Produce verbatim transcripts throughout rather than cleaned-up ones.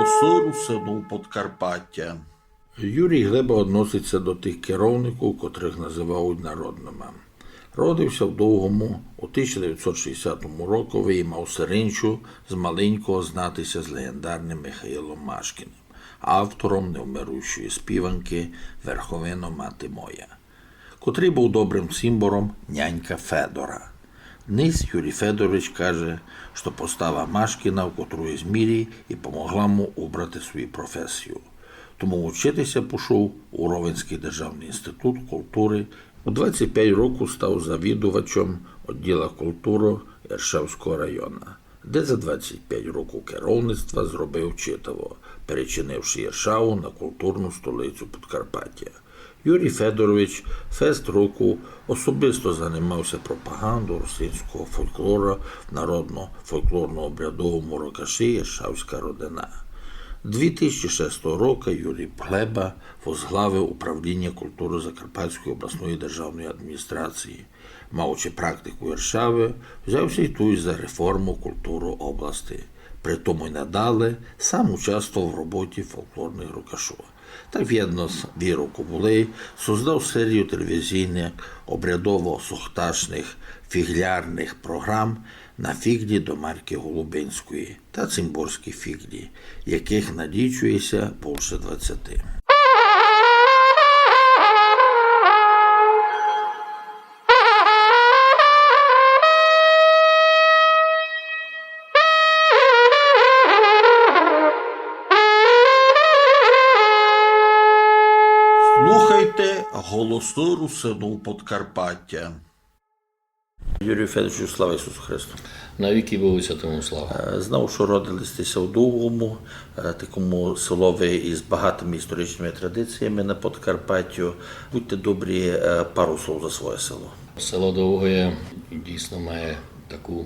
Голосы Русинув Подкарпатя. Юрій Глеба односить ся до тых керовникув, котрых называють народныма. Родив ся в Довгому у тисяча девятьсот шістдесятому рокови и мав сиринчу з маленького знати ся з леґендарным Михаилом Машкиным, автором невмирущої співанкы «Верховино, мати моя», котрый быв добрым цімбором нянька Федора. Днесь Юрій Федорович каже, што постава Машкина в котруйсь мірі и помогла му убрати свою професію. Тому учити ся пішов у Ровенськый державный інститут културы. У двадцять пять років став завідувачом одділа културы Іршавського района, де за двадцять пять років керовництва зробив читаво, перечинивши Іршаву на културну столицю Подкарпатя. Юрій Федорович фест років особисто занимав ся пропагандою русинського фолклора в народно-фолклорно-обрядовому рокаши «Іршавська родина». Дві тисячі шестого року Юрій Глеба возглавив управління културы Закарпатської обласної державної адміністрації. Маючи практику в Іршаві, взяв ся й туй за реформу културы области. При тому й надале сам участвовав в роботі фолклорных рокашув. Так вєдно з Віров Кобулей создав серію телевізійных обрядово-сохташных фіґлярных програм «На фіґлі» до Марькы Голубинської та «Цімборські фіґлі», якых налічує ся бульше двадцяти. Слухайте Голосы Русинув Подкарпатя. Юрію Федоровичу, слава Ісусу Христу! Навікы Богу святому слава! Е, знав, што родили сьте ся у Довгому, е, такому селови из багатыми історичными традиціями на Подкарпатю. Будьте добрі, е, пару слов за своє село. Село Довгоє дійсно має таку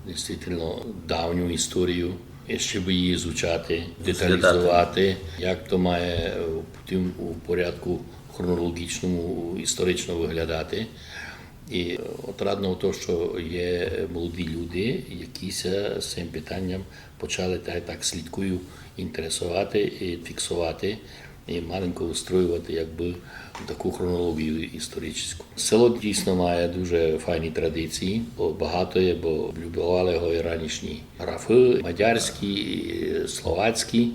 дійсно давню історію. І ще бы її ізучати, деталізовати, як то має, е, потім у порядку хронологічному, історично виглядати. І отрадно то, што є молоді люди, які ся з цим питанням почали, та я так слідкую, інтересовати і фіксовати, і маленько устроювати, якбы, таку хронологію історичну. Село дійсно має дуже файні традиції, бо багато є, бо облюбовали го і ранішні графы, мадярські, і словацькі.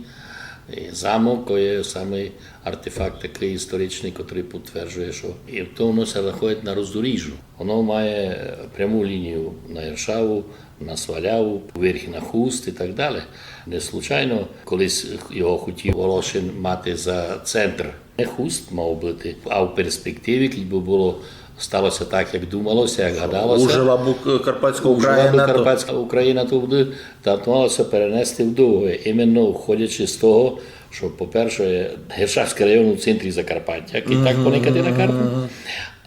І замок, то є самый артефакт такый історичный, котрый підтверджує, што і то воно ся знаходить на роздоріжжю. Воно має пряму лінію на Іршаву, на Сваляву, вверх на Хуст і так далі. Не случайно колись його хотів Волошин мати за центр. Не Хуст мав быти, а в перспективі, кідь бы было, стало ся так, як думало ся, як гадало ся. Ужила бы К-, Карпатська Україна, то Карпатська Україна, то буде, та то мало ся перенести в Довге. Іменно входячи з того, што, по-перше, Іршавськый район у центрі Закарпаття, як і так поникати на карту.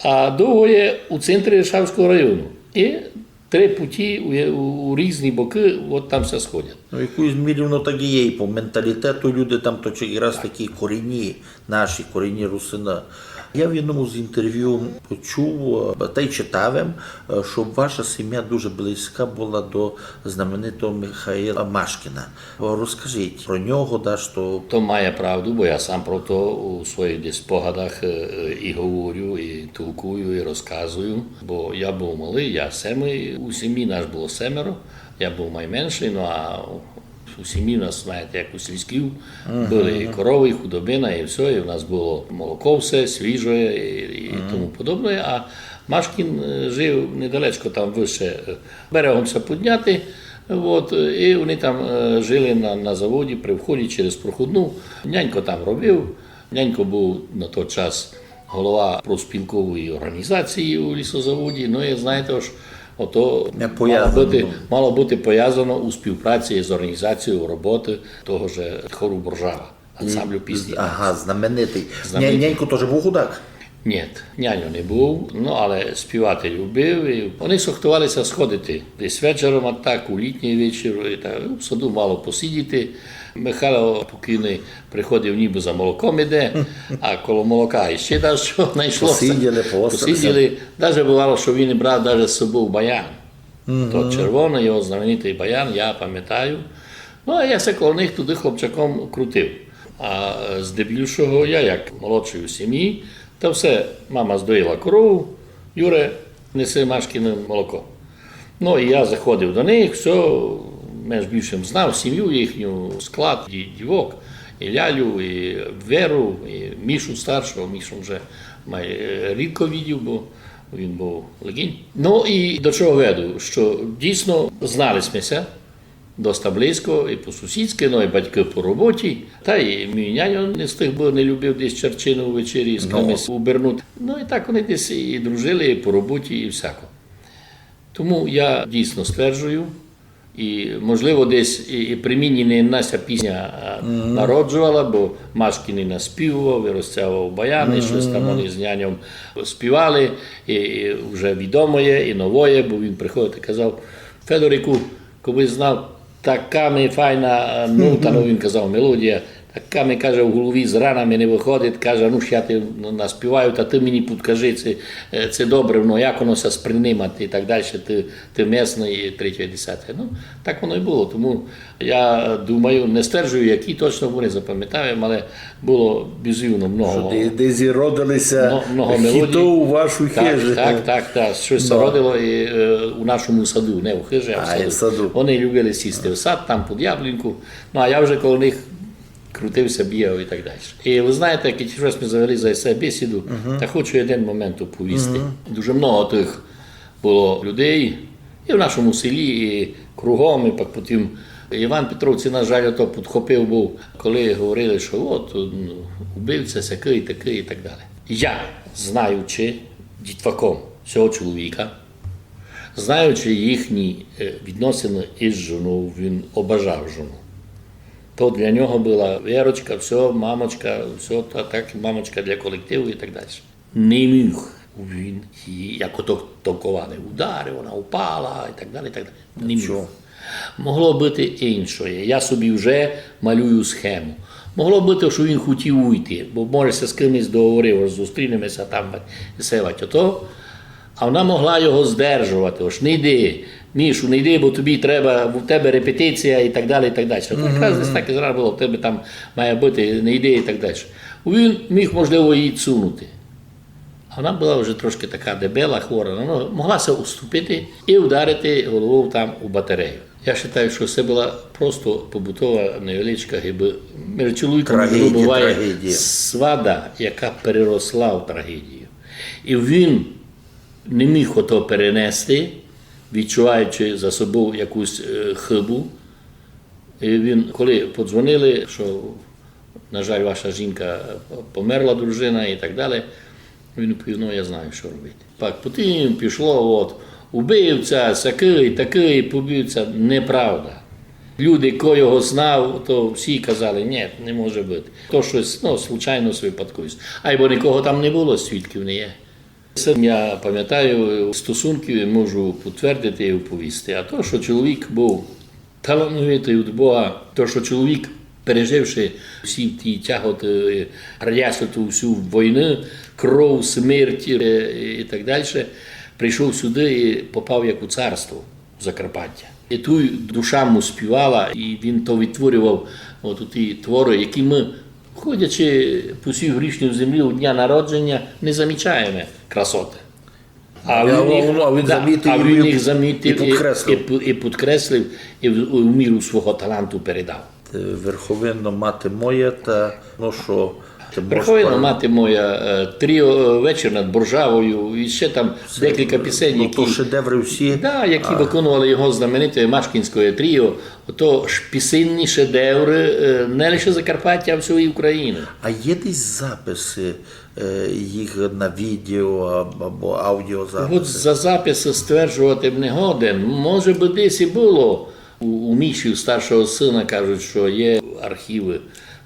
А Довгоє у центрі Іршавського району. І три путі у, у, у різні бокы, от там ся сходять. Ну, в якусь мірі воно так і є, і по менталітету люди там то чи якраз такі корінні, наші корінні русины. Я в одному з інтервю почув, е, та й читав, е, што ваша сім'я дуже близька была до знаменитого Михаила Машкина. Розкажіть про нього, да, што... То має правду, бо я сам про то у своїх десь спогадах, е, е, і говорю, і толкую, і розказую. Бо я быв малый, я семый, у сім'ї нас было семеро, я быв найменшый, ну а у сім'ї у нас, знаєте, як у сільській, были і коровы, і худобина, і всьо, і у нас было молоко все, свіже, і, і тому подобне. А Машкін, е, жив недалечко там выше, е, берегом ся підняти, от, е, і они там, е, жили на, на заводі при вході через проходну. Нянько там робив, нянько быв на той час голова профспілкової організації у лісозаводі. Ну, і знаєте, ож ото мало быти, мало быти повязано у співпраці з організацією роботы того же хору «Боржава», ансамблю пісні. Ага, знаменитый. Знаменитый. Нянько тоже быв гудак? Ні, няньо не быв, ну, але співати любив. І они сохтовали ся сходити десь вечором, а так у літній вечір, і так, в саду мало посидіти. Михайло покійный приходив, нібы за молоком іде, а коло молока іще дашто найшло ся. Посиділи, поострили. Посиділи. Даже бывало, што він брав даже з собов баян. То червоный його знаменитый баян, я памятаю. Ну, а я ся коло них туды хлопчаком крутив. А здебільшого я, як молодшый у сімї, та все, мама здоїла корову, Юре, неси Машкине молоко. Ну, і я заходив до них, все, менш більше знав сім'ю їхню, склад, і дівок, і лялю, і Веру, і Мішу старшого. Мішу вже май, е, рідко видів, бо він був легінь. Ну, і до чого веду, що дійсно знали сьме ся доста близько, і по-сусідськи, ну, і батьки по роботі, та й мій няньо не з тых, бо не любив десь чарчину увечері з кимось убернути. Ну, і так вони десь і дружили, і по роботі, і всяко. Тому я дійсно стверджую, і, можливо, десь і, і при мені не єдна ся пісня, а, народжувала, бо Машкин і наспівував, і розтягував баяни, щось там вони з няньом співали, і, і вже відомоє, і новоє, бо він приходив і казав: «Федорику, кобы знав, така ми файна, е, нота», ну, він казав, мелодія, «така ми, каже, в голові з рана ми не выходить», каже, «ну ж я ти наспіваю, та ты мені підкажи, ци, е, ци добре, ну, як воно ся сприймати і так далі, ты, ты местный, і третє, і десяте». Ну, так воно і было, тому я думаю, не стверджую, які точно, бо не запамятав, але было безумно много. Што де-, десь і родили ся хіты у вашій хижі. Так, так, так, щось ся родило і, е, у нашому саду, не у хижі, а в саду. Вони любили сісти в сад, там під яблуньку. Ну, а я вже коло них крутив ся, бігав і так далі. І вы знаєте, як тілько сьме завели за се бесіду, та хочу єден момент оповісти. Дуже много тых было людей і в нашому селі, і кругом, і пак потім Іван Петровці, на жаль, ото підхопив быв, коли говорили, што от, ну, убивця сякый, такый і так далі. Я, знаючи дітваком сього чоловіка, знаючи їхні, е, відносины із жонов, він обожав жону. То для нього была Верочка, всьо, мамочка, всьо, та, так, мамочка для колективу і так далі. Не міг він її, як ото толковали, ударив, вона упала і так далі, і так далі. Не міг. Могло быти іншоє. Я собі вже малюю схему. Могло быти, што він хотів уйти, бо може ся з кимось договорив, ож зустрінеме ся там, севать ото. А вона могла його здержовати, ож: «Не йди, Мішу, не йди, бо тобі треба, в тебе репетиція» і так далі, і так далі. От якраз десь так і зразу было: «В тебе там має быти, не йди» і так далі. Він міг, можливо, її цунути. А вона была вже трошки така дебела, хвора, ну, могла ся уступити і вдарити головов там у батарею. Я считаю, што се была просто побутова невеличка, гибы, межи чоловіком і жонов буває свада, яка переросла в трагедію. І він не міг ото перенести, відчуваючи за собов якусь, е, хибу. І він, коли подзвонили, што, на жаль, ваша жінка померла, дружина, і так далі, він відповів: «Ну, я знаю, што робити». Так, потім пішло, от, убивця, сякый, такый, побивця. Неправда. Люди, ко його знав, то всі казали: «Ні, не може быти. То штось, ну, случайность, випадковість». Айбо никого там не было, свідків не є. Се я памятаю, стосункы можу потвердити і оповісти. А то, што чоловік быв талановитый од Бога, то, што чоловік, переживши всі ті тяготы, е, радящу ту всю войну, кров, смерть, е, і так дальше, прийшов сюды і попав як у царство Закарпаття. І туй душа му співала, і він то відтворював, от ті творы, які мы, ходячи по сій грішній землі у дня народження, не замічаєме красоты. А він їх, а він їх замітив і, і підкреслив, і в, у міру свого таланту передав. Е, Верховино, мати моя, та, ну, што... Верховино, мати моя, е, тріо, е, Вечір над Боржавою, і ще там декілька пісень, які... Ну, то шедевры всі. Да, які виконували його знамените Машкінське тріо. То ж пісенні шедевры, е, не лише Закарпаття, а всієї України. А є десь записи, е, їх на відео аб-, або аудіозаписи? От за записи стверджовати б не годен. Може бы десь і было. У, у Міші, у старшого сына, кажуть, што є архівы.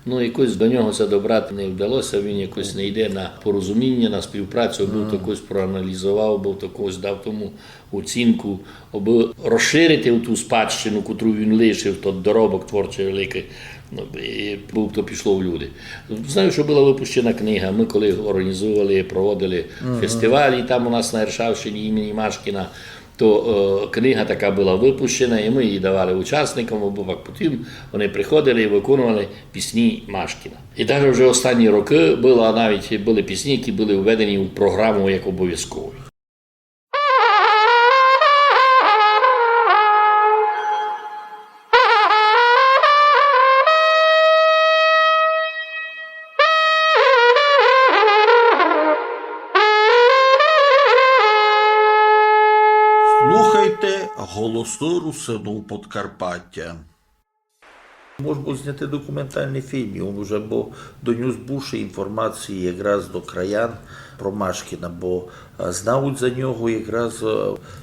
Ну, якось до нього ся добрати не вдалося, він якось не йде на порозуміння, на співпрацю, быв то якось проаналізовав, быв то якось дав тому оцінку, абы розширити ту спадщину, котру він лишив, тот доробок творчый великый, ну, і быв то пішло в люди. Знаю, што была выпущена книга, мы коли організовували, проводили фестиваль, і там у нас на Іршавщині імені Машкіна, То, е, книга така была выпущена, і мы її давали учасникам, або пак потім вони приходили і выконували пісні Машкіна. І даже вже останні рокы была навіть, были пісні, які были введені у програму як обов'язкові. Слухайте «Голосы Русинув Подкарпатя». Мож быв зняти документалный фільм, і он уже бы донюс бульше інформації якраз до краян про Машкіна, бо, е, знають за нього якраз, е,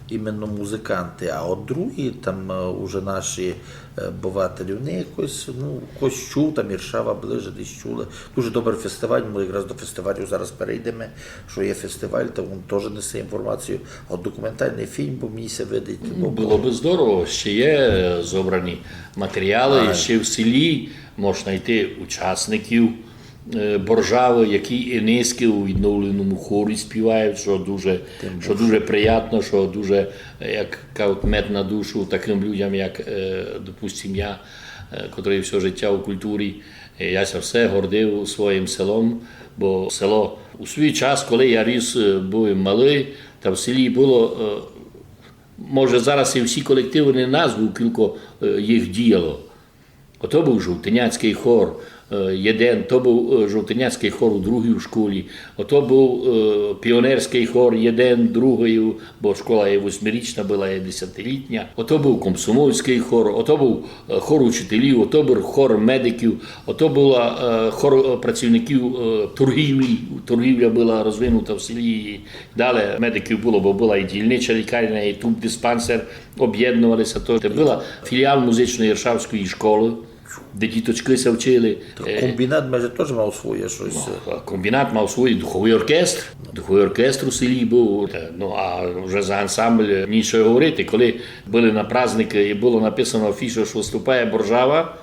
іменно музыканты, а от другі там, е, уже наші, е, бывателі, вони якось, ну, когось чув, там Іршава ближе десь чули. Дуже добрый фестиваль, мы якраз до фестивалю зараз перейдеме, што є фестиваль, та він тоже несе інформацію. А от документалный фільм, бо мені ся видить, ну, было бы здорово, ще є, е, зобрані матеріалы, і ще в селі можна знайти учасників, е, Боржавы, які і нынька у відновленому хорі співають, што дуже, што дуже приятно, што дуже, е, як кажуть, мед на душу таким людям, як, е, допустим, я, е, котрый всьо життя у культурі. Е, я ся все гордив своїм селом, бо село у свій час, коли я ріс, е, быв малый, та в селі было, е, може, зараз і всі колективы не назву, кілько, е, їх діяло. Ото быв жовтеняцькый хор, е, єден, то быв, е, жовтеняцькый хор у другій школі, ото быв, е, піонерськый хор, єден, другый, бо школа є восьмирічна была, є десятилітня. Ото быв комсомольськый хор, ото быв, е, хор учителів, ото быв хор медиків, ото была, е, хор, е, працівників, е, торгівлі. Торгівля была розвинута в селі. Далі медиків было, бо была і дільнича лікарня, і тубдиспансер, обєднували ся. То была філіал музичної Іршавської школы, де діточкы ся вчили. Е, комбінат, може, тоже мав своє штось? Ну, комбінат мав свій духовый оркестр. Духовый оркестр у селі быв. Е, ну, а вже за ансамбль нічого говорити. Коли были на праздникы і было написано афішу, што выступає Боржава,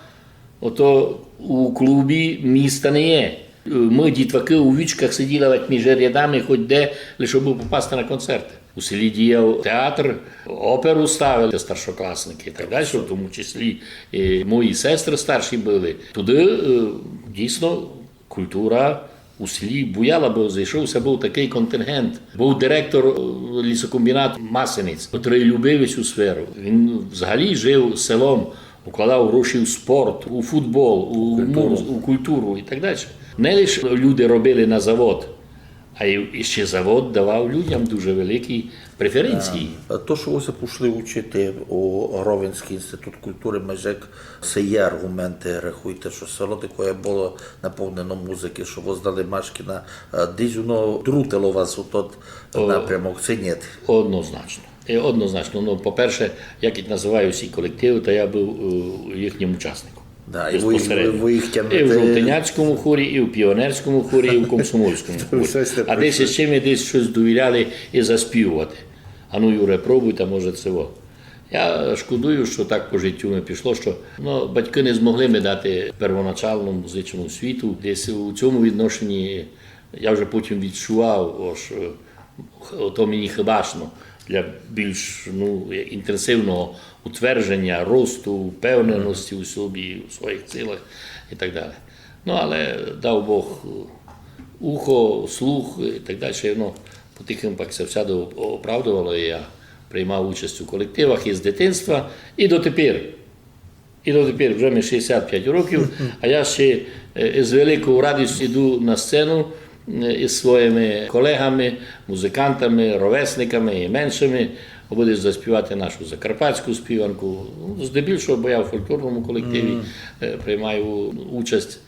ото у клубі міста не є. Мы, дітвакы, у вічках сиділи, як між рядами, хоть де, лише бы попасти на концерты. У селі діяв театр, оперу ставили старшокласникы і так далі, в тому числі і мої сестры старші были. Туды, е, дійсно, культура у селі буяла, бо зайшов ся быв такый контингент. Быв директор, е, лісокомбінату Масенець, котрый любив сю сферу. Він взагалі жив селом, укладав гроші у спорт, у футбол, у муз-, у культуру і так далі. Не лише люди робили на завод, а й, і ще завод давав людям дуже великі преференції. А то, што вы ся пішли учити у Ровенськый інститут культуры, майже як се є арґументы, рахуйте, што село такоє было наповнено музыкы, што вы знали Машкіна, а, десь воно друтило вас у тот напрямок, ци ні? Однозначно. Е, однозначно. Ну, по-перше, я кідь называю всі колективы, та я быв, е, їхнім учасником. Да, і вы, вы, вы їх тягнете. І в жовтеняцькому хорі, і в піонерському хорі, і в комсомольському хорі. А десь іщи ми десь штось довіряли і заспівати. А ну, Юре, пробуй, та може цього. Я шкодую, што так по життю ми пішло, што, ну, батькы не змогли ми дати первоначалну музичну освіту. Десь у цьому відношенні я вже потім відчував, ож, е, х-, то мені хибашно для більш, ну, інтенсивного утвердження, росту, впевненості у собі, у своїх силах і так далі. Ну, але дав Бог, е, ухо, слух і так далі, воно потихим пак ся всяды оп-, оправдовало, і я приймав участь у колективах із дитинства і дотепер. І дотепер вже ми шістдесят пять років, а я ще, е, з великою радістю йду на сцену, е, із своїми колегами, музикантами, ровесниками і меншими, будеш заспівати нашу закарпатську співанку. Ну, здебільшого, бо я в фольклорному колективі, е, приймаю участь.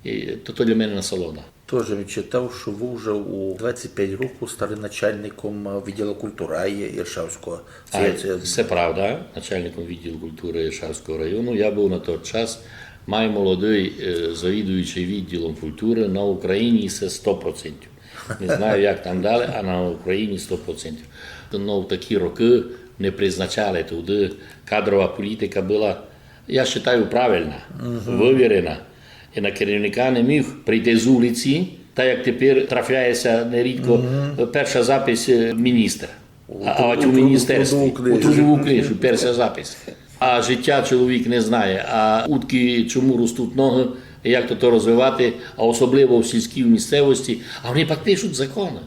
І то, то для мене насолода. Тоже він читав, што вы вже у двадцять пять років стали начальником, е, відділу культуры, а є Іршавського. Це, а, це правда, начальником відділу культуры Іршавського району. Я быв на той час май молодый, е, завідуючый відділом культуры на Україні, се сто процентів. Не знаю, як там далі, а на Україні сто процентів. Но в такі рокы не призначали туды. Кадрова політика была, я считаю, правильна, вывірена. І на керівника не міг прийти з улиці, так як тепер трафляє ся нерідко, перша запись, е, міністра. А, а у міністерстві, у трудову книжку, перша запись. А життя чоловік не знає, а удкы чому ростуть ноги, як то, то розвивати, а особливо в сільській місцевості. А вони пак пишуть законы.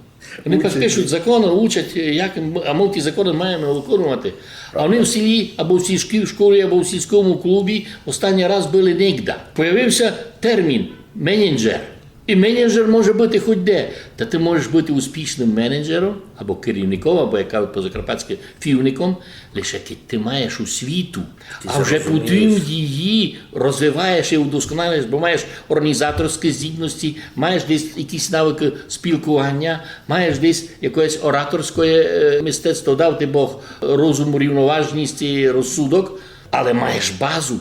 Вони пак пишуть законы, учать, як м-, а мы ті законы маєме выконувати. А вони в селі, або в сільській школі, або в сільському клубі останній раз были нигда. Появився термін менеджер. І менеджер може быти хоть де. Та ты можеш быти успішным менеджером, або керівником, або, як кажуть по-закарпатськи, фівником, лише кідь ты маєш освіту, а вже потім її розвиваєш і удосконалюєш, бо маєш орґанізаторські здібности, маєш десь якісь навыкы спілкування, маєш десь якесь ораторське, е, мистецтво, дав ти Бог розум, рівноважність і розсудок, але маєш базу.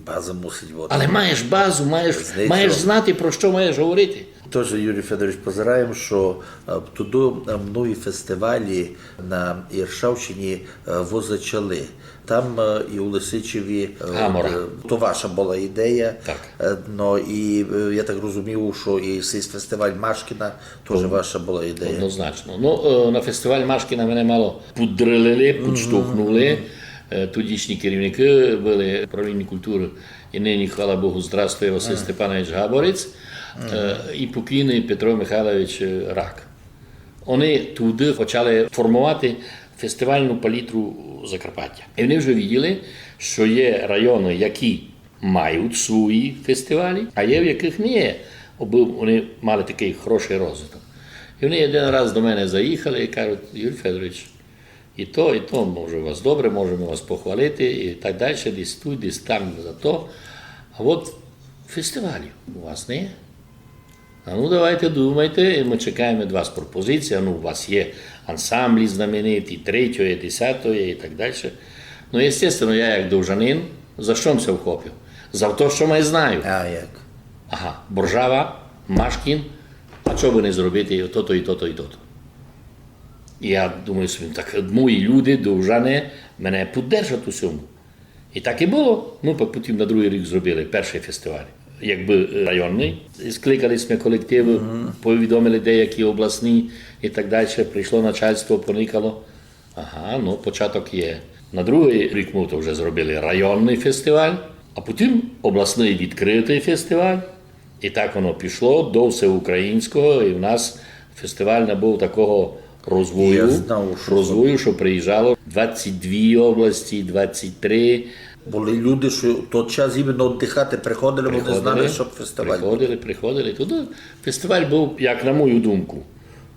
База мусить быти. Але маєш базу, маєш, маєш знати, про што маєш говорити. Тоже, Юрій Федорович, позираєм, што, е, туды, е, многі фестивалі на Іршавщині, е, вы зачали. Там, е, і у Лисичеві, е, Гамора. Е, то ваша была ідея. Так. Е, но і, е, я так розумію, што і сей фестиваль Машкіна тоже ваша была ідея. Однозначно. Ну, е, на фестиваль Машкіна мене мало пуддрилили, пудштовхнули. Е, тодішні керівникы были управління культуры і нині, хвала Богу, здравствує Василь Степанович Габорець, е, і покійный Петро Михайлович, е, Рак. Они туды почали формовати фестивальну палітру Закарпаття. І они вже виділи, што є районы, які мають свої фестивалі, а є, в якых не є, абы они мали такый хорошый розвиток. І они один раз до мене заїхали і кажуть: «Юрій Федорович, і то, і то, може, у вас добре, можеме вас похвалити, і так дальше, десь туй, десь там, за то. А от фестивалів у вас не є. А ну, давайте, думайте, і мы чекаєме од вас пропозиції. А ну, у вас є ансамблі знамениті, третє, десяте і так дальше». Ну, естественно, я як довжанин, за што м ся вхопив? За то, што м знаю. А як? Ага, Боржава, Машкін, а чого бы не зробити і то-то, і то-то, і то-то. Я думаю собі, так мої люди, довжане, мене піддержать у сьому. І так і было. Ну, пак потім на другый рік зробили першый фестиваль, якбы, е, районный. Скликали сьме колективы, повідомили деякі обласні і так дальше. Прийшло начальство, поникало. Ага, ну, початок є. На другый рік мы то вже зробили районный фестиваль, а потім обласный відкрытый фестиваль. І так воно пішло до всеукраїнського, і в нас фестиваль набув такого розвою, розвою, што приїжджало двадцять дві області, двадцять три. Были люди, што в тот час іменно оддыхати приходили, бо не знали, што фестиваль буде. Приходили, приходили. Туды фестиваль быв, як на мою думку,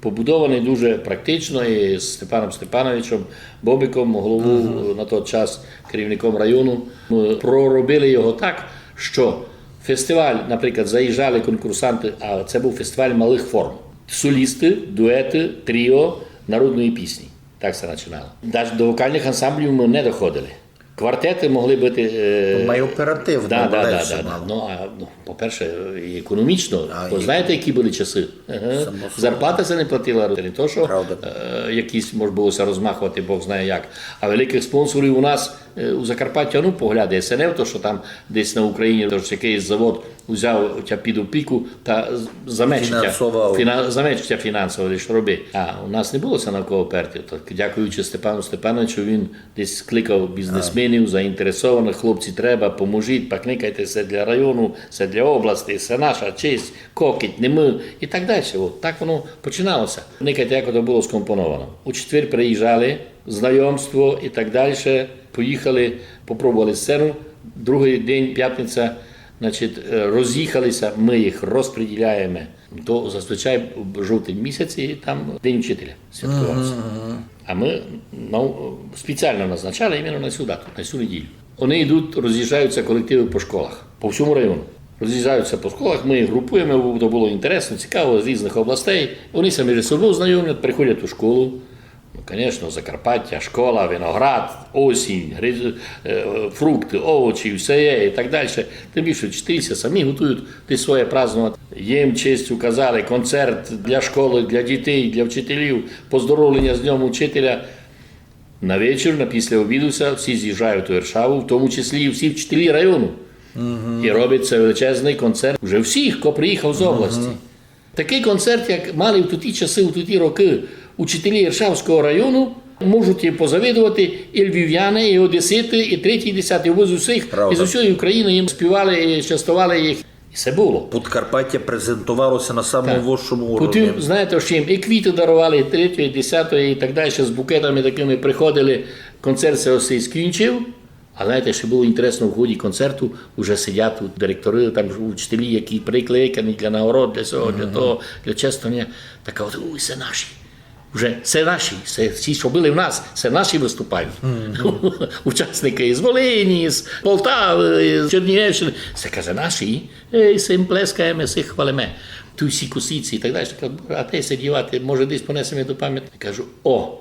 побудованый дуже практично, і з Степаном Степановичом Бобиком, голову, на тот час керівником району, мы проробили його так, што фестиваль, наприклад, заїжджали конкурсанты, а це быв фестиваль малых форм. Солісты, дуеты, тріо народної пісні. Так се починало. Даже до вокальных ансамблів мы не доходили. Квартеты могли быти, е, ну, май оперативно, да, да, легше да, да, мало. Ну, а, ну, по-перше, і економічно. А, бо і знаєте, які были часы? Ага. Само собою. Зарплата ся не платила, не то, што, е, якісь, мож было ся розмаховати, Бог знає як. А великых спонсорів у нас, е, у Закарпатті, ну, поглядай, се не то, што там десь на Україні, то ж якыйсь завод узяв тя під опіку та з-, замечить тя, фіна-, замечить тя фінансово, лиш роби. А у нас не было ся на кого оперти. Так, дякуючи Степану Степановичу, він десь кликав бізнесменів, заінтересованых: «Хлопці, треба, поможіть, пак никайте, се для району, се для области, се наша честь, кокіть, не мы», і так дальше. От так воно починало ся. Никайте, як то было скомпоновано. У четвер приїжджали, знайомство і так дальше. Поїхали, попробовали сцену. Другый день, пятниця, значить, е, розїхали ся, мы їх розпреділяєме. То зазвичай жовтень місяць, і там День учителя святковав ся. Мгм, мгм. А мы, ну, спеціално назначали іменно на сю дату, на сю неділю. Они йдуть, роз'їжджають ся колективы по школах, по всьому району. Роз'їжджають ся по школах, мы їх групуєме, бо то было інтересно, цікаво, з різных областей. Они ся між собою знайомлять, приходять у школу. Ну, конечно, Закарпаття, школа, виноград, осінь, гриз-, е, фрукты, овочі, всьо є і так дальше. Тым більше вчителі ся самі готують десь своє праздновати. Їм честь указали концерт для школы, для дітей, для вчителів, поздоровлення з Днём учителя. На вечір, на після обіду ся всі з'їжджають у Іршаву, в тому числі і всі вчителі району. Мгм. І робить ся величезный концерт уже всіх, хто приїхав з області. Такый концерт, як мали в туті часы, у туті рокы учителі Іршавського району, Можуть їм позавидовати і львів'яни, і одесити, і треті, і десяті. З усіх, Правда. З усієї України їм співали і частували їх. І все було. Подкарпаття презентувало ся на самому вищому уровні. Потім, знаєте, що їм і квіти дарували, і третє, і десяте, і так далі, з букетами такими приходили, концерт ся ось і скінчив. А знаєте, що було інтересно, в ході концерту вже сидять тут директори, там учителі, які прикликані для нагород, для сього, для того, для чествування. Так от, ой, це наші. Вже це наші, це всі, що були в нас, це наші виступають. Учасники з Волині, з Полтави, з Чернігівщини. Це, каже, наші. Ей, сим плескаєме, сих хвалиме. Туй всі косиці і так далі. Так, а де ся дівати, може, десь понесеме до пам'ятника. Кажу, о,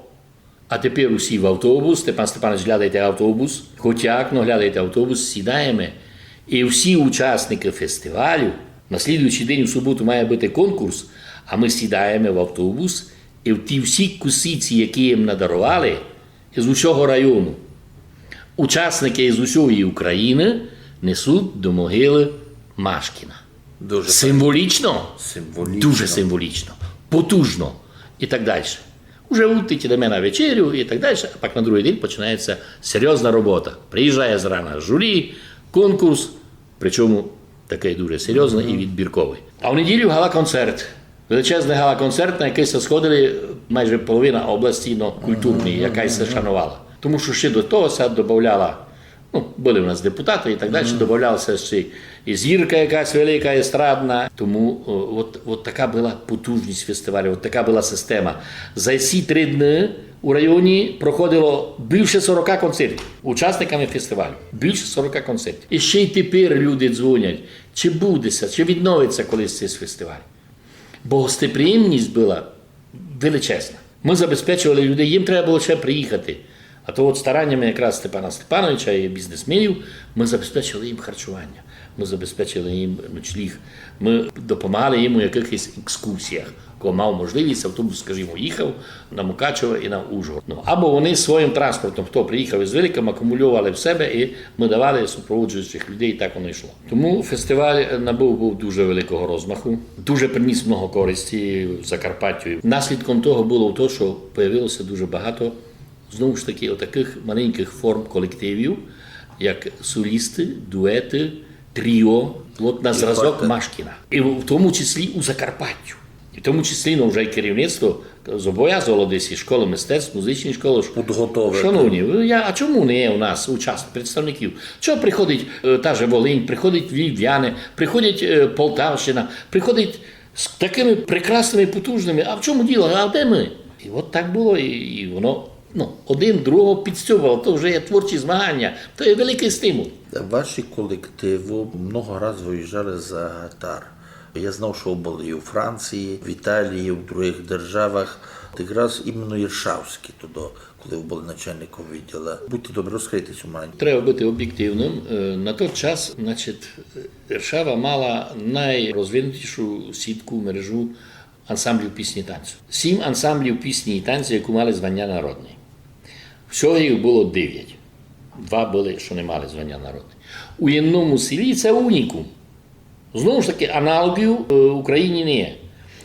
а тепер усі в автобус, Степан Степанович, глядайте автобус, хоч як, но глядайте автобус, сідаєме. І всі учасники фестивалю, на слідуючий день у суботу має бути конкурс, а ми сідаєме в автобус, і ті всі косиці, які їм надарували, з усього району, учасники з усієї України несуть до могили Машкіна. Дуже Символічно. Символічно. Дуже символічно, потужно і так далі. Уже йдуть до мене на вечерю і так далі, а пак на другий день починається серйозна робота. Приїжджає зрана журі, конкурс, причому такий дуже серйозний і відбірковий. А в неділю гала-концерт. Величезний гала-концерт, на який ся сходили майже половина області, но, культурної, яка ся шанувала. Тому що ще до того ся добавляла, ну, були у нас депутати і так далі, добавляла ся ще і зірка якась велика, естрадна. Тому о, от, от така була потужність фестивалю, от така була система. За ці три дні у районі проходило більше сорока концертів учасниками фестивалю. Більше сорока концертів. І ще й тепер люди дзвонять, чи буде ся, чи відновиться колись цей фестиваль. Бо гостеприємність була величезна. Ми забезпечували людей, їм треба було ще приїхати. А то от стараннями якраз Степана Степановича і бізнесменів ми забезпечили їм харчування, ми забезпечили їм ночліг, ми допомагали їм у якихось екскурсіях. Кого мав можливість, автобус, скажімо, їхав на Мукачево і на Ужгород. Ну, або вони своїм транспортом, хто приїхав із великим, акумульовували в себе, і ми давали супроводжуючих людей, і так воно йшло. Тому фестиваль набув був дуже великого розмаху, дуже приніс много користі Закарпаттю. Наслідком того було те, що появилося дуже багато, знову ж таки, отаких маленьких форм колективів, як солісти, дуети, тріо, от на зразок Машкіна. І в тому числі у Закарпаттю. І в тому числі, ну, вже й керівництво зобов'язувало десь і школи мистецтв, музичні школи. Ш- Підготовити. Шановні, ви- я, а чому не є у нас учасників, представників? Чого приходить е, та же Волинь, приходить Львів'яни, приходить е, Полтавщина, приходить з такими прекрасними, потужними, а в чому діло, а де ми? І от так було, і, і воно, ну, один другого підстьобувало, то вже є творчі змагання, то є великий стимул. Ваші колективи много раз виїжджали за гатар. Я знав, що ви були і у Франції, в Італії, і в других державах. Якраз іменно іршавські туди, коли ви були начальником відділу. Будьте добрі, розкрийте цю маленьку. Треба бути об'єктивним. Е, На той час, значить, Іршава мала найрозвинутішу сітку, мережу ансамблів пісні і танцю. Сім ансамблів пісні і танцю, які мали звання народне. Всього їх було дев'ять. Два були, що не мали звання народне. У єдному селі це унікум. Знову ж таки, аналогів е, в Україні не є.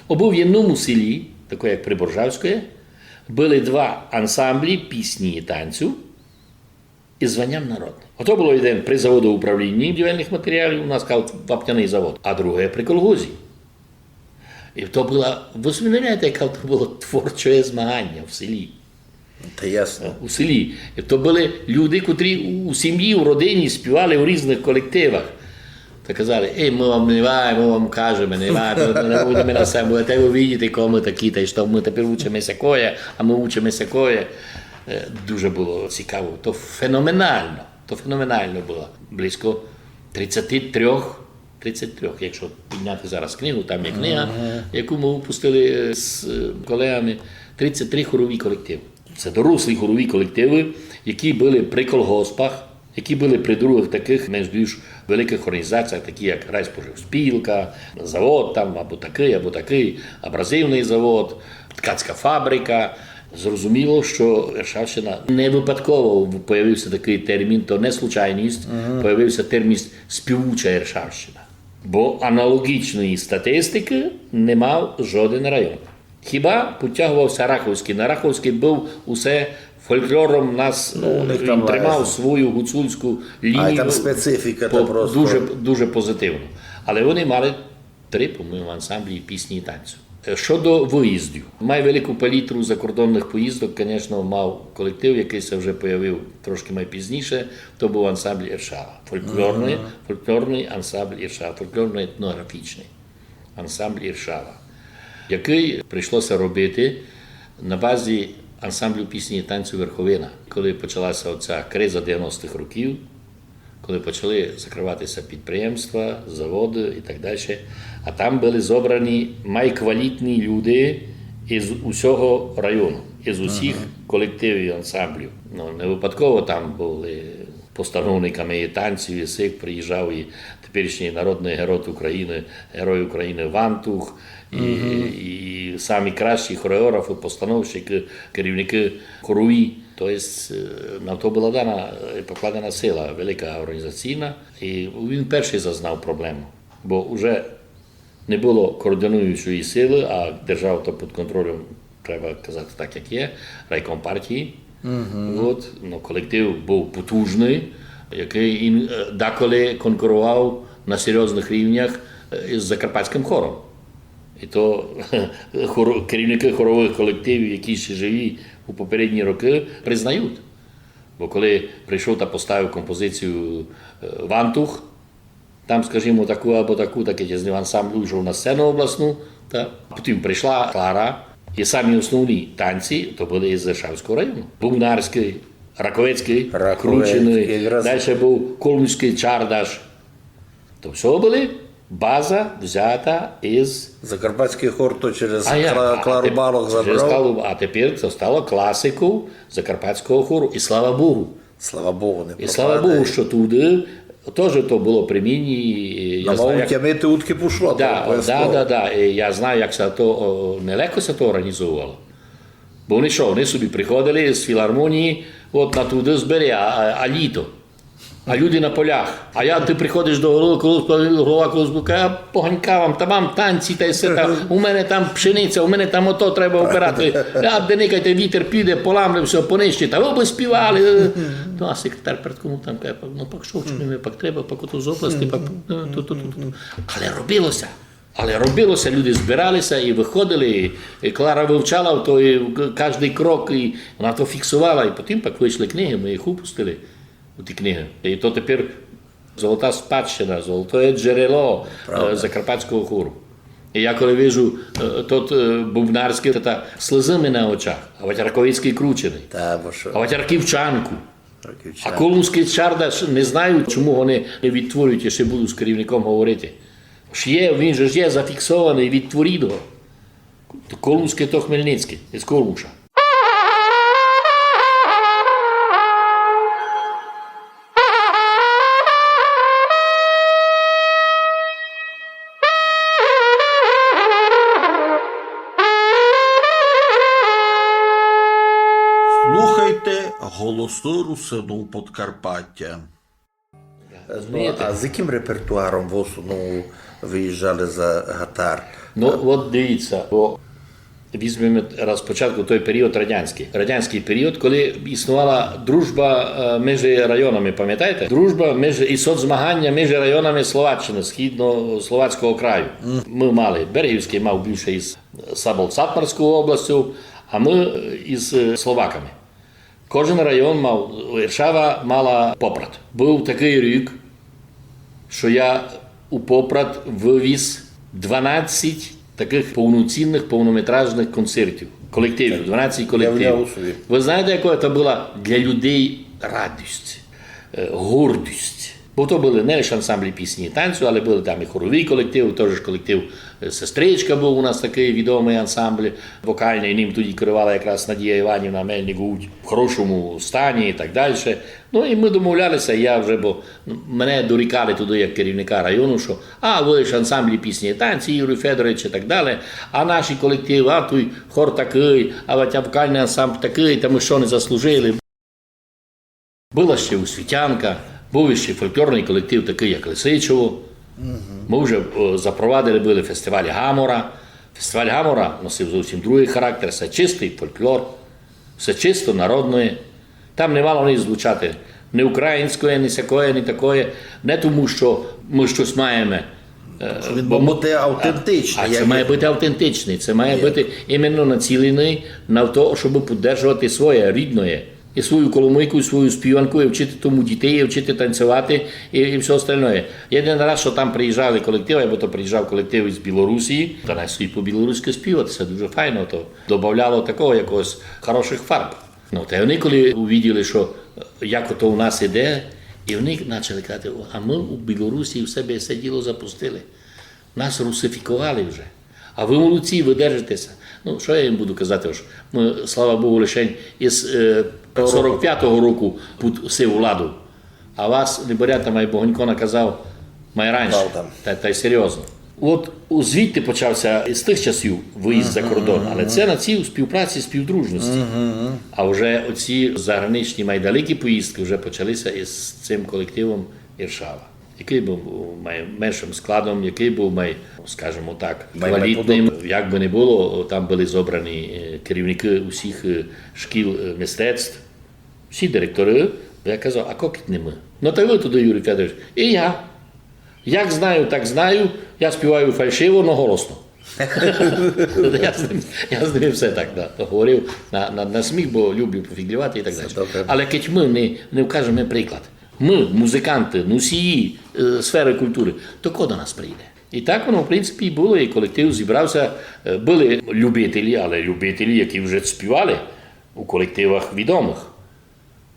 Або в єдному селі, таке як Приборжавське, були два ансамблі пісні і танцю із званням народне. Ото було один при заводу управління будівельних матеріалів, у нас кажуть вапняний завод, а друге при колгозі. І то була, ви собі уявляєте, яке то було творче змагання в селі. Та ясно. У селі. І то були люди, котрі у, у сім'ї, у родині співали у різних колективах. Та казали, ей, ми вам не вай, ми вам кажемо, не вай, ми, ми не будемо на себе, будете ви видіти, кого ми такі, та й що ми тепер учимося коє, а ми учимося коє. Е, Дуже було цікаво. То феноменально, то феноменально було. Близько тридцять три, тридцять три, якщо підняти зараз книгу, там є книга, яку ми випустили е, з е, колегами, тридцять три хорові колективи. Це дорослі хорові колективи, які були при колгоспах, які були при других таких менш-більш великих організаціях, такі як райспоживспілка, завод там, або такий, або такий, абразивний завод, ткацька фабрика. Зрозуміло, що Іршавщина не випадково появився такий термін, то не случайність, появився термін співуча Іршавщина. Бо аналогічної статистики не мав жоден район. Хіба підтягувався Раховський. На Раховський був усе фольклором нас, Ну, у них е, там він тримав лазить. Свою гуцульську лінію. А там специфіка по- та просто. Дуже, дуже позитивно. Але вони мали три, по-моєму, ансамблі пісні і танцю. Е, щодо виїздів, має велику палітру закордонних поїздок, звісно, мав колектив, який ся вже появив трошки май пізніше, то був ансамбль Іршава. Фольклорний, фольклорний ансамбль Іршава, фольклорно-етнографічний ансамбль Іршава, який прийшлося робити на базі ансамблю пісні і танцю Верховина, коли почалася оця криза девяностых років, коли почали закриватися підприємства, заводи і так далі. А там були зобрані найквалітні люди із усього району, із усіх колективів і ансамблів. Ну, не випадково там були постановниками і танців, і сих приїжджав і теперішній народний герой України, герой України Вантух, і, і самі кращі хореографи, постановщики, керівники хорові. Тобто, е, на то була дана, е, покладена сила, велика організаційна. І він перший зазнав проблему, бо вже не було координуючої сили, а держав то під контролем, треба казати так, як є, райком партії. От, ну, колектив був потужний, який ін-, е, деколи конкурував на серйозних рівнях, е, із закарпатським хором. І то хоро-, керівники хорових колективів, які ще живі у попередні роки, признають. Бо коли прийшов та поставив композицію, е, Вантух, там, скажімо, таку або таку, так як я з ним ансамбль вийшов на сцену обласну, та потім прийшла Клара, і самі основні танці то були із Іршавського району. Бубнарський, Раковецький, Раковецький, Кручений, якраз. Далі був Колмський чардаш. То все були база взята із Закарпатський хор то через А як? Кла- А Клару теп-, Балог через забрав. Клару, а тепер це стало класикою закарпатського хору. І слава Богу. Слава Богу, не І слава пропадає. Богу, що туди теж то було при мені, і я На знаю, мову як... тямити удки пішло, Да, то обов'язково. Да, да. І я знаю, як це то, о, нелегко це то організовувало. Бо вони що, вони собі приходили з філармонії, от на туди збери, а, а, а літо. А люди на полях. А я, ти приходиш до голови колгоспу, голова колгоспу каже: «А поганька вам, та вам танці, та й все там. У мене там пшениця, у мене там ото треба обирати. А де никайте, вітер піде, поламле, все понищить. А ви би співали». Ну, а секретар парткому там каже: «Ну, пак що вчинимо, пак треба, пак ото з області, пак, е, ту, ту, ту, ту, ту». Але робилося. Але робилося, люди збиралися і виходили. І Клара вивчала то, і кожний крок, і вона то фіксувала. І потім пак вийшли книги, ми їх упустили у ті книги. І то тепер золота спадщина, золотоє джерело, е, закарпатського хору. І я коли вижу, е, тот, е, бубнарський, та слезы ми на очах, а вать Раковецький Кручений, Та, бо що? А вать Раківчанку. Раківчанку. А Колмський чардаш, не знаю, чому вони не відтворюють, я ще буду з керівником говорити. Ж є, він же ж є зафіксований, відтворіть його. То Колмський, то Хмельницький, із Колмуша. Слухайте «Голосы Русинув Подкарпатя». Ну, а з яким репертуаром в основному виїжджали за гатар? Ну, от дивіться, бо візьмемо раз спочатку той період радянський. Радянський період, коли існувала дружба, е, між районами, пам'ятаєте? Дружба між, і соцзмагання між районами Словаччини, східно-словацького краю. Ми мали, Берегівський мав більше із Сабол-Сатмарською областю, а ми, е, із, е, словаками. Кожен район мав, Іршава мала Попрад. Був такий рік, що я у Попрад вивіз дванадцять таких повноцінних, повнометражних концертів, колективів, дванадцять колективів. Уявляю собі. Ви знаєте, яка це була для людей радість, е, гордість? Бо то були не лише ансамблі пісні і танцю, але були там і хорові колективи, теж колектив, е, «Сестричка» був у нас такий відомий ансамбль вокальний, ним тоді керувала якраз Надія Іванівна Мельник-Гуть в хорошому стані і так далі. Ну, і ми домовлялися, я вже, бо, ну, мене дорікали туди як керівника району, що: «А, ви ж ансамблі пісні і танці, Юрій Федорович», і так далі, «а наші колективи, а той хор такий, а вокальний ансамбль такий, та ми що, не заслужили?» Була ще «Освітянка», був ще фольклорний колектив, такий як Лисичово. Ми вже, о, запровадили були фестиваль «Гамора». Фестиваль Гамора носив зовсім другый характер, се чистый фольклор, се чисто народноє. Там не мало ниц звучати ні українськоє, ні сякоє, ні такоє. Не тому, што мы штось маєме. Е, Він має быти автентичный. А це має быти автентичный, це має быти іменно націленый на то, щоб підтримувати своє рідноє. І свою коломийку, і свою співанку, і вчити тому дітей, і вчити танцювати, і, і всьо остальноє. Єдиный раз, што там приїжджали колективы, або то приїжджав колектив із Білорусії, та най собі по-білоруськы співати, се дуже файно, то добавляло такого якогось хорошых фарб. Ну, та й они, коли увиділи, што, е, як ото у нас іде, і они почали казати: «О, а мы у Білорусі в себе се діло запустили. Нас русифіковали вже. А вы молодці, вы держите ся». Ну, што я їм буду казати, ож мы, слава Богу, лишень із, е, сорок пятого року під сиву владу. А вас, не Борята, май Богонько наказав, май раніше. Правда. Та, та й серйозно. От у-, звідти почався із тых часів выїзд за кордон, але це на цій співпраці, співдружності. А вже оці заграничні май далекі поїздкы вже почалися із цим колективом Іршава, якый быв май меншым складом, якый быв май, скажімо так, квалітным. Як бы не было, там были зобрані, е, керівникы усіх, е, шкіл, е, мистецтв, всі директоры. Я казав: «А ко кідь не мы?» «Ну, та вы туды, Юрій Федорович». «І я. Як знаю, так знаю, я співаю фальшиво, но голосно». Я з ним, я з ним все так, да, говорив на, на, на сміх, бо люблю пофіґлювати і так далі. Але кідь мы не, не вкажеме приклад, мы, музыканты, носії, е, сферы культуры, то ко до нас прийде? І так воно, в принципі, і было, і колектив зібрався. Е, были любителі, але любителі, які вже співали у колективах відомых.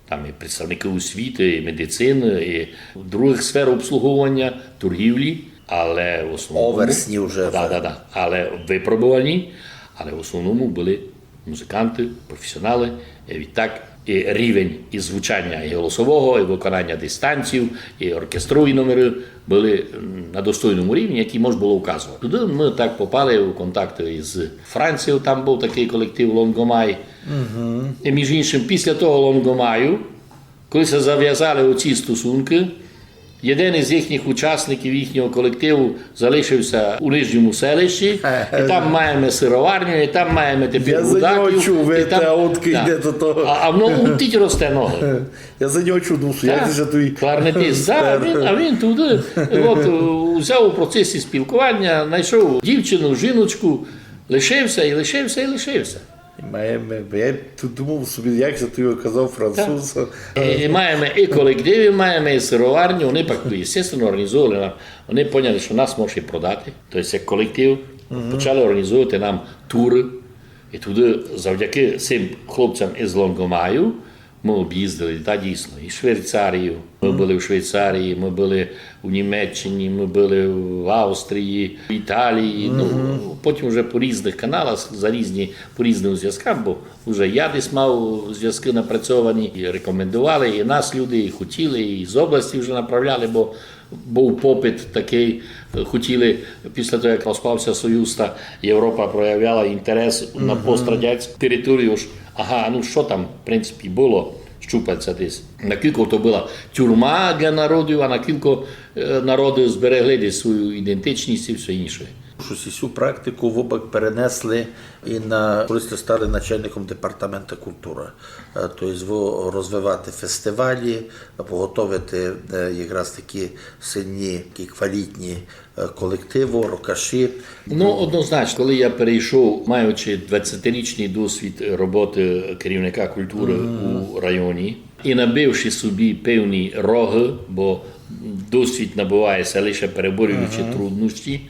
Там і представникы освіты, і медицины, і другых сфер обслуговування, торгівлі, але в основному... Оверсні вже. Да, да, да. Але випробувані, але в основному были музыканты, професіоналы. І відтак і рівень і звучання, і голосового, і выконання дистанцій, і оркестрові номеры были, м, на достойному рівні, які мож было указовати. Туды мы так попали у контакты із Францією, там быв такый колектив Лонгомай. І, між іншым, після того Лонгомаю, коли ся завязали оці стосункы, єден із їхніх учасників, їхнього колективу, залишив ся у Нижньому Селищі, і там маєме сыроварню, і там маєме тепер Гудаків. Я за нього чув, і там, видите, а откы йде до того. А, а воно утить росте ноги. Я за нього чув, думав, што як же туй кларнетист. Да, а він, а він туды, от, е, взяв у процесі спілкування, знайшов дівчину, жіночку, лишив ся і лишив ся і лишив ся. Має, ме-, я тут думав собі, як же туй оказав француз. Так. І, і маєме і колектив, і маєме і сыроварню. Они пак, естественно, організовали нам. Они поняли, што нас може продати. Тобто, як колектив, почали організовувати нам туры. І туды, завдяки сим хлопцям із Лонгомаю, мы об'їздили, та, дійсно, і Швейцарію. Мы были в Швейцарії, мы были у Німеччині, мы были в Австрії, в Італії. Ну, потім вже по різных каналах, за різні, по різним зв'язкам, бо вже я десь мав зв'язкы напрацьовані, і рекомендовали, і нас люди, і хотіли, і з області вже направляли, бо быв попит такый, е, хотіли, після того, як розпався Союз, та Європа проявляла інтерес на пострадянську територію, ож, ага, ну што там, в принципі, было, щупальця десь. Накілько то была тюрма для народів, а накілько, е, народы зберегли десь свою ідентичность і всьо інше. Што сю практику вы пак перенесли і на, коли сте стали начальником департамента культуры. Е, то єсть вы розвивати фестивалі, поготовити, е, якраз такі сильні, такі квалітні, е, колективы, рокаші. Ну, однозначно, коли я перейшов, маючи двадцятирічный досвід роботы керівника культуры у районі, і набивши собі певні рогы, бо досвід набуває ся лише переборюючи труднощі,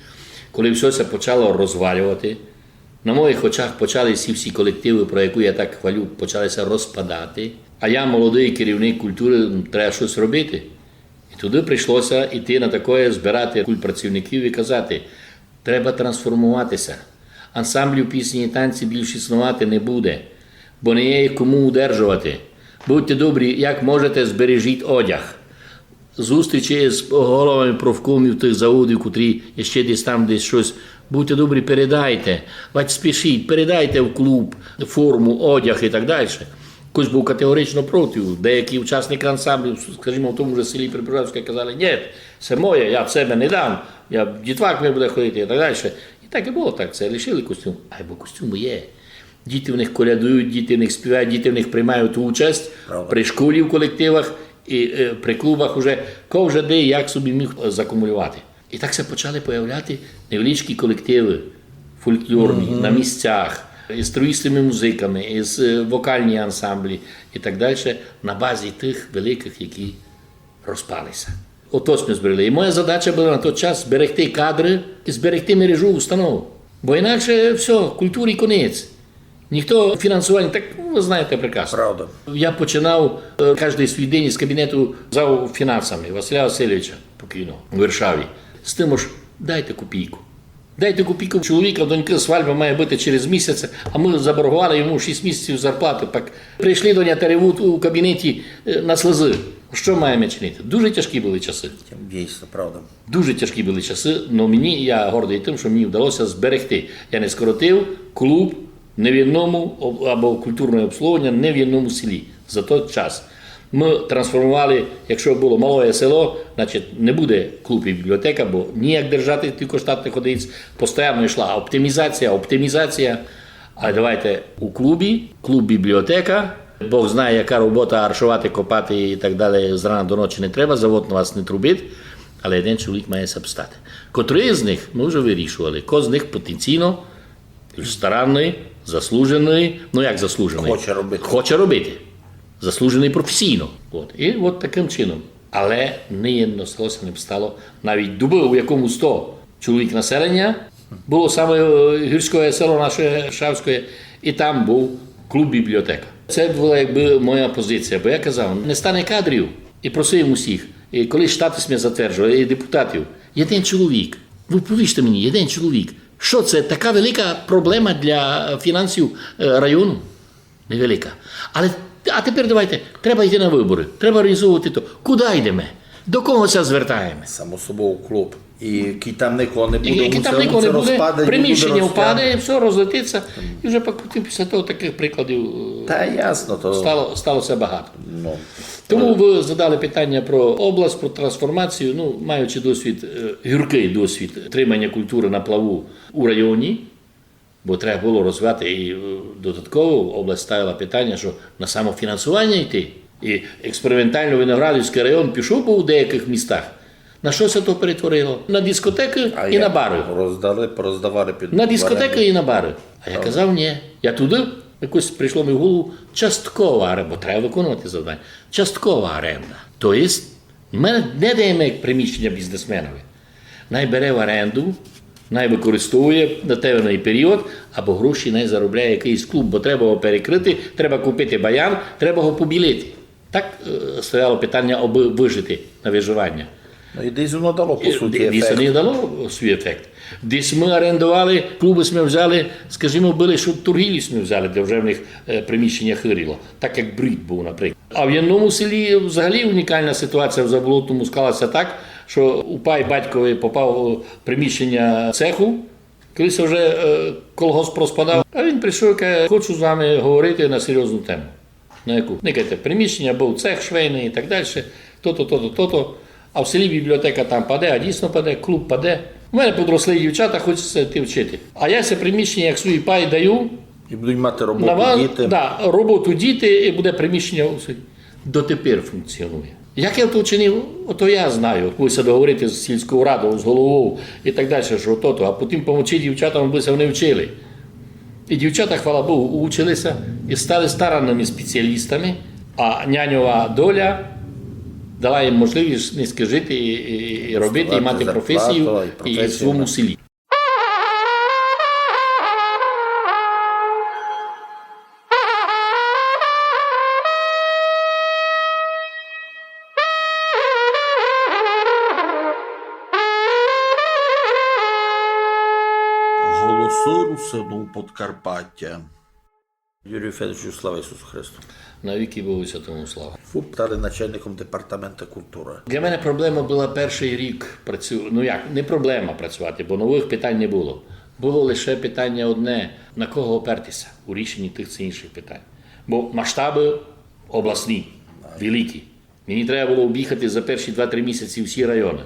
коли всьо ся почало розвалювати, на моїх очах почали всі, всі колективы, про яку я так хвалю, почали ся розпадати. А я молодый керівник культуры, м, треба штось робити. І туды прийшло ся іти на такоє, збирати культпрацівників і казати: «Треба трансформовати ся. Ансамблів пісні і танці більш існувати не буде, бо не є їх кому удержовати. Будьте добрі, як можете, збережіть одяг». Зустрічі з головами профкомів тых заводів, котрі іщи десь там, десь штось. Будьте добрі, передайте. Вать спішіть, передайте в клуб форму, одяг і так дальше. Хтось быв категорично проти. Деякі учасникы ансамблів, скажімо, в тому же селі Прибужавське казали: «Нєт, се моє, я в себе не дам, я, дітвак ми буде ходити», і так дальше. І так і было, так, се лишили костюм. Айбо костюмы є. Діти в них колядують, діти в них співають, діти в них приймають участь при школі, в колективах і, е, при клубах уже. Ко вже де як собі міг, е, закумулювати. І так ся почали появляти невеличкі колективы фольклорні на місцях, із троїстыми музиками, із, е, вокальні ансамблі і так дальше, на базі тых великых, які розпали ся. Ото сьме зберегли. І моя задача была на той час зберегти кадры і зберегти мережу установ. Бо інакше всьо, културі конець. Ніхто фінансування, так, ну, вы знаєте прекрасно. Правда. Я починав, е, каждый свій день із кабінету зав фінансами Василя Васильовича, покійного, у Варшаві. З тым, ож дайте копійку. Дайте копійку, чоловіка, доньки свальба має быти через місяць, а мы заборговали йому шість місяців зарплаты. Пак прийшли до ня та ревуть у кабінеті, е, на слезы. Што маєме чинити? Дуже тяжкі были часы. Дійсно, правда. Дуже тяжкі были часы, но мені, я гордый тым, што мені вдало ся зберегти. Я не скоротив клуб ні в єдному об-, або културне обслуговування ні в єдному селі за той час. Мы трансформовали, якщо было малоє село, значить, не буде клуб і бібліотека, бо ніяк держати тілько штатных одиниць. Постоянно йшла оптимізація, оптимізація. Але давайте у клубі, клуб-бібліотека, Бог знає, яка робота, аршовати, копати і так далі, з рана до ночі не треба, завод на вас не трубить, але єден чоловік має ся обстати. Котрый з них, мы вже вирішували, ко з них потенційно старанный, заслуженый, ну як заслуженый? Хоче робити. Хоче робити. Заслуженый професійно. От. І от такым чином. Але ні єдно село ся не обстало, навіть Дубы, у якому сто чоловік населення, было саме, е, гірське село наше Шавське, і там быв клуб-бібліотека. Се была якбы моя позиція, бо я казав, не стане кадрів, і просив усіх, і коли штаты сьме затверджували, і депутатів, єден чоловік, вы повіжте мені, єден чоловік, што се така велика проблема для, е, фінансів, е, району? Невелика. Але, а тепер давайте, треба йти на выборы, треба організовувати то. Куды йдеме? До кого ся звертаєме? Само собою клуб. І кідь там никого не буде, і кідь там никого не буде, приміщення впаде, всьо розлетить ся. І вже пак потім після того такых прикладів, е, стало, стало ся багато. Тому вы задали питання про область, про трансформацію. Ну, маючи досвід, е, гіркый досвід тримання културы на плаву у районі, бо треба было розвивати, і, е, додатково область ставила питання, што на самофінансування йти. І експериментално Виноградівськый район пішов быв у деякых містах. На што ся то перетворило? На дискотекы і на бары. Роздали, пороздавали під... На дискотекы і на бары. А я казав, ні. Я туды, якось прийшло мені в голову, часткова оренда, бо треба выконувати завдання. Часткова оренда. То єсть, мы не даєме приміщення бізнесменови. Най бере в оренду, най выкористовує на певный період, або гроші най заробляє якыйсь клуб, бо треба го перекрыти, треба купити баян, треба го побілити. Так, е, стояло питання, абы выжити на выживання. Ну, і десь воно дало, по суті, ефект. Десь воно дало свій ефект. Десь мы орендовали, клубы сьме взяли, скажімо, были, што торгівлі сьме взяли, де вже в них, е, приміщення хиріло, так як Брід быв, наприклад. А в єдному селі взагалі унікална ситуація в Заболотному склала ся так, што у пай батькови попав, о, приміщення цеху, коли ся вже, е, колгосп розпадав. А він прийшов і каже: «Хочу з вами говорити на серйозну тему». На яку? Никайте, приміщення, быв цех швейный і так дальше, то-то, то-то, то-то. А в селі бібліотека там паде, а дійсно паде, клуб паде. У мене подросли дівчата, хоче ся йти вчити. А я се приміщення як свій пай даю. І будуть мати роботу, діти. Да, роботу, діти, і буде приміщення у селі. Дотепер функціонує. Як я то вчинив, ото я знаю. Коли ся договорити з сільською радою, з головою і так дальше, што то-то, а потім помочи дівчатам, абы ся вони вчили. І дівчата, хвала Богу, учили ся і стали старанными спеціалістами, а няньова доля дала їм можливість низько жити і, і, і робити, і мати професію, і в своєму селі. Голосы Русинів Подкарпатя. Юрію Федоровичу, слава Ісусу Христу! Навікы Богу святому слава! Вы стали начальником департамента културы. Для мене проблема была першый рік працю-, ну як, не проблема працювати, бо новых питань не было. Было лише питання одне, на кого оперти ся у рішенні тых ци іншых питань. Бо масштабы обласні, великі. Мені треба было обїхати за перші два-три місяці всі районы.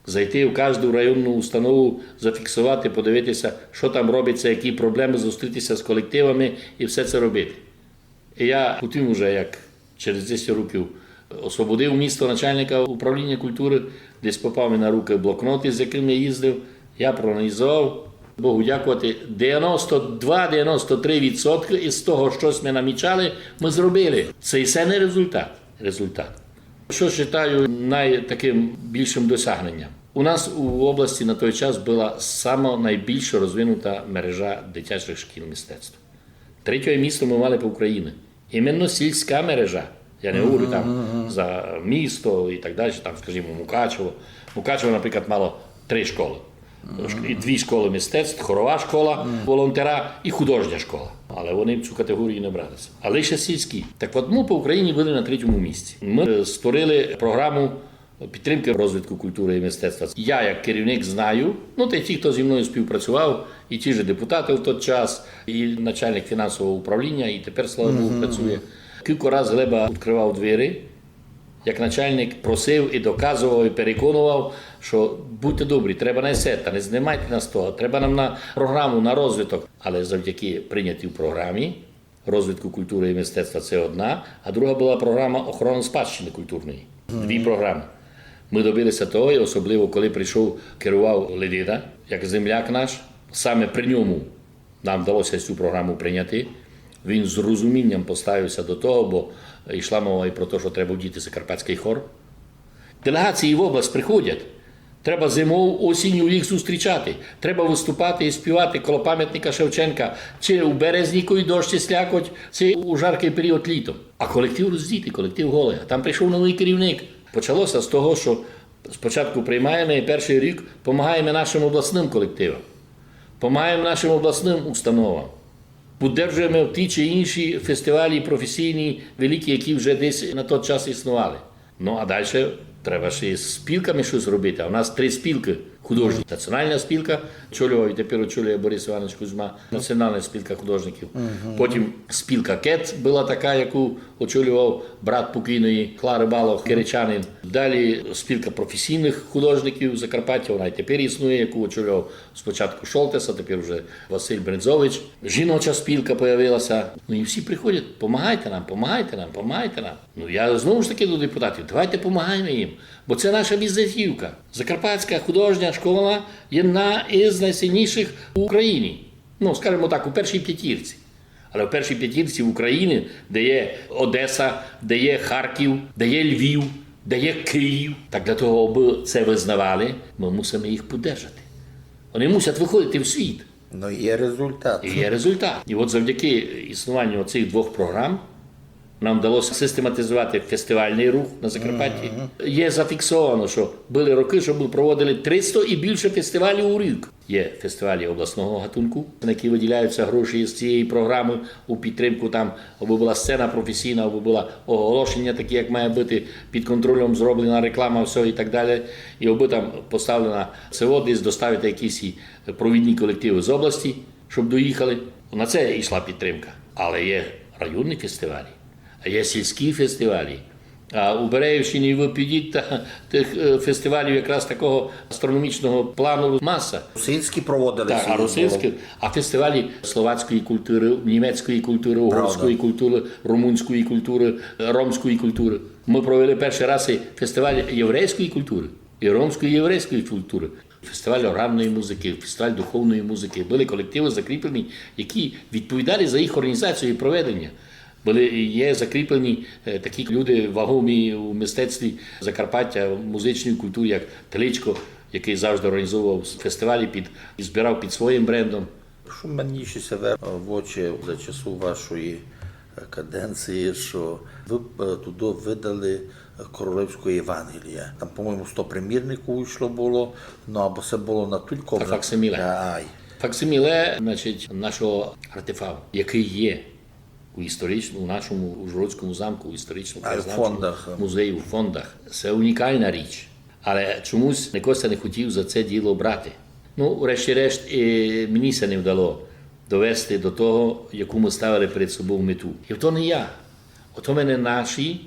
Зайти в кажду районну установу, зафіксовати, подивитися, што там робиться, які проблемы, зустрітися з колективами і все це робити. І я потім уже, як через десять років освободив місто начальника управління культуры, десь попав ми на рукы блокнот, з якым я їздив, я проаналізовав, Богу дякувати, девяносто два, девяносто три відсоткы із того, што сьме намічали, мы зробили. Це і се не результат. Результат. Што считаю най-, такым більшым досягненням? У нас у області на той час была сама найбільш розвинута мережа дитячих шкіл мистецтва. Третє місто мы мали по Україні. Іменно сільська мережа. Я не говорю там за місто і так далі, там, скажімо, Мукачево. Мукачево, наприклад, мало три школы. Шк-, і дві школы мистецтв, хорова школа волонтера і художня школа. Але вони в цю категорію не бралися. А лише сільські. Так от мы по Україні были на третьому місці. Мы, е, створили програму підтримкы розвитку культуры і мистецтва. Я як керівник знаю, ну, та й ті, хто зі мною співпрацював, і ті ж депутаты в той час, і начальник фінансового управління, і тепер, слава Богу, працює. Кілько раз Глеба відкривав двері, як начальник просив і доказував, і переконував, што будьте добрі, треба на се, та не знімайте нас з того, треба нам на програму, на розвиток. Але завдяки прийнятій програмі розвитку культуры і мистецтва, це одна, а друга была програма охороны спадщины культурної. Дві програмы. Мы добилися того, і особливо, коли прийшов, керував Ледида, як земляк наш, саме при ньому нам вдалося цю програму прийняти. Він з розумінням поставився до того, бо йшла мова і про те, що треба вдіти закарпатський хор. Делегації в область приходять. Треба зимов, осінню їх зустрічати. Треба выступати і співати коло памятника Шевченка, чи у березні, коли дощ і слякоть, чи у жаркий період літом. А колектив роздітий, колектив голий. А там прийшов новий керівник. Почалося з того, що спочатку приймаєме і перший рік помагаєме нашим обласным колективам, помагаєме нашим обласным установам, поддержуєме ті чи інші фестивалі професійні, великі, які вже десь на той час існували. Ну, а дальше треба ще й з спілками щось робити. А у нас три спілкы художні. Національна спілка, очолював і тепер очолює Борис Іванович Кузьма, Національна спілка художників. Потім спілка КЕТ была така, яку очолював брат покійної Клары Балог, киричанин. Далі спілка професійных художників Закарпаття, вона й тепер існує, яку очолював спочатку Шолтес, а тепер уже Василь Брензович. Жіноча спілка появилася. Ну і всі приходять: «Помагайте нам, помагайте нам, помагайте нам». Ну, я знову ж таки до депутатів: «Давайте помагаємо їм, бо це наша візитівка. Закарпатська художня школа є одна із найсильніших у Україні». Ну, скажімо так, у першій п'ятірці. Але в першій п'ятірці України, де є Одеса, де є Харків, де є Львів, де є Київ, так для того, аби це визнавали, ми мусимо їх підтримати. Вони мусять виходити в світ. Ну, є результат. І є результат. І от завдяки існуванню цих двох програм нам вдалося систематизувати фестивальний рух на Закарпатті. Є зафіксовано, що були роки, що ми проводили триста і більше фестивалів у рік. Є фестивалі обласного гатунку, на які виділяються гроші з цієї програми у підтримку, там, аби була сцена професійна, аби було оголошення таке, як має бути, під контролем зроблена реклама, все і так далі. І аби там поставлена село, десь доставити якісь і провідні колективи з області, щоб доїхали. На це йшла підтримка. Але є районні фестивалі, а є сільські фестивалі. А у Берегівщині, ви підіть, та тих, е, фестивалів якраз такого гастрономічного плану маса. Русинські проводили Так, а свій русинські, а фестивалі словацької культури, німецької культури, угорської культури, румунської культури, е, ромської культури. Ми провели перший раз і фестиваль єврейської культури, і ромської, і єврейської культури. Фестиваль органної музики, фестиваль духовної музики. Були колективи закріплені, які відповідали за їх організацію і проведення. Були, є закріплені, е, такі люди вагомі у мистецтві Закарпаття, в музичній культурі, як Теличко, який завжди організовував фестивалі під, і збирав під своїм брендом. Що мені ще ся вер в очі за часу вашої, е, каденції, що ви, е, туди видали, е, Королевську Євангелія. Там, по-моєму, сто примірників уйшло було, ну, або це було на тілько... Та факсиміле. Ай. Факсиміле, значить, нашого артефакту, який є у історичному, у нашому Ужгородському замку, у історичному А, в краєзнавчому фондах. Музеї, у фондах. Це унікальна річ. Але чомусь Никося не хотів за це діло брати. Ну, врешті-решт, і мені це не вдало довести до того, яку ми ставили перед собою мету. І то не я. Ото мене наші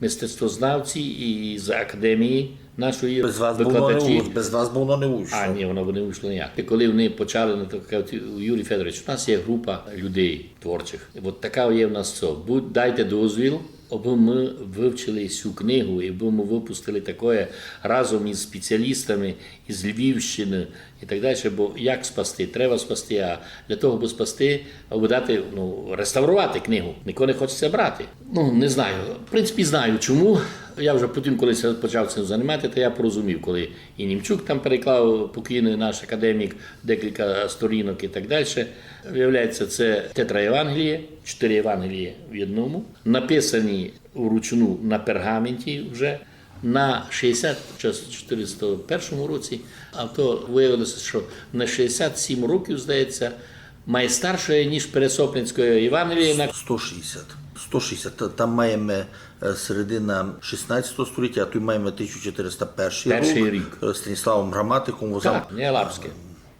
мистецтвознавці і з академії Нашої викладачі. Без вас бы воно не выш-, без вас бы воно не вышло. А, ні, воно бы не вышло ніяк. І коли вони почали, ну, так кажуть, Юрій Федорович, у нас є група людей творчих. От така є в нас цо. Будь, дайте дозвіл, аби ми вивчили цю книгу, і аби ми випустили такоє разом із спеціалістами із Львівщини і так далі, бо як спасти? Треба спасти, а для того, аби спасти, аби дати, ну, реставрувати книгу. Нікого не хочеться брати. Ну, не знаю. В принципі, знаю чому. Я вже потім, коли ся почав цим займати, то я порозумів, коли і Німчук там переклав, покійний наш академік, декілька сторінок і так далі. Виявляється, це тетраєвангеліє, чотири Євангелії в одному, написані вручну на пергаменті вже на шістдесят, чи чотириста першому році, а то виявилося, що на шістдесят сім років, здається, має старшоє, ніж Пересопницьке Євангеліє на сто шістдесят. Сто шістдесят. Та-, там маєме, е, середина шістнадцятого століття, а тут маєме тисяча чотириста перший рік. Перший рік. Е, Станіславом Граматиком. Так, не арабське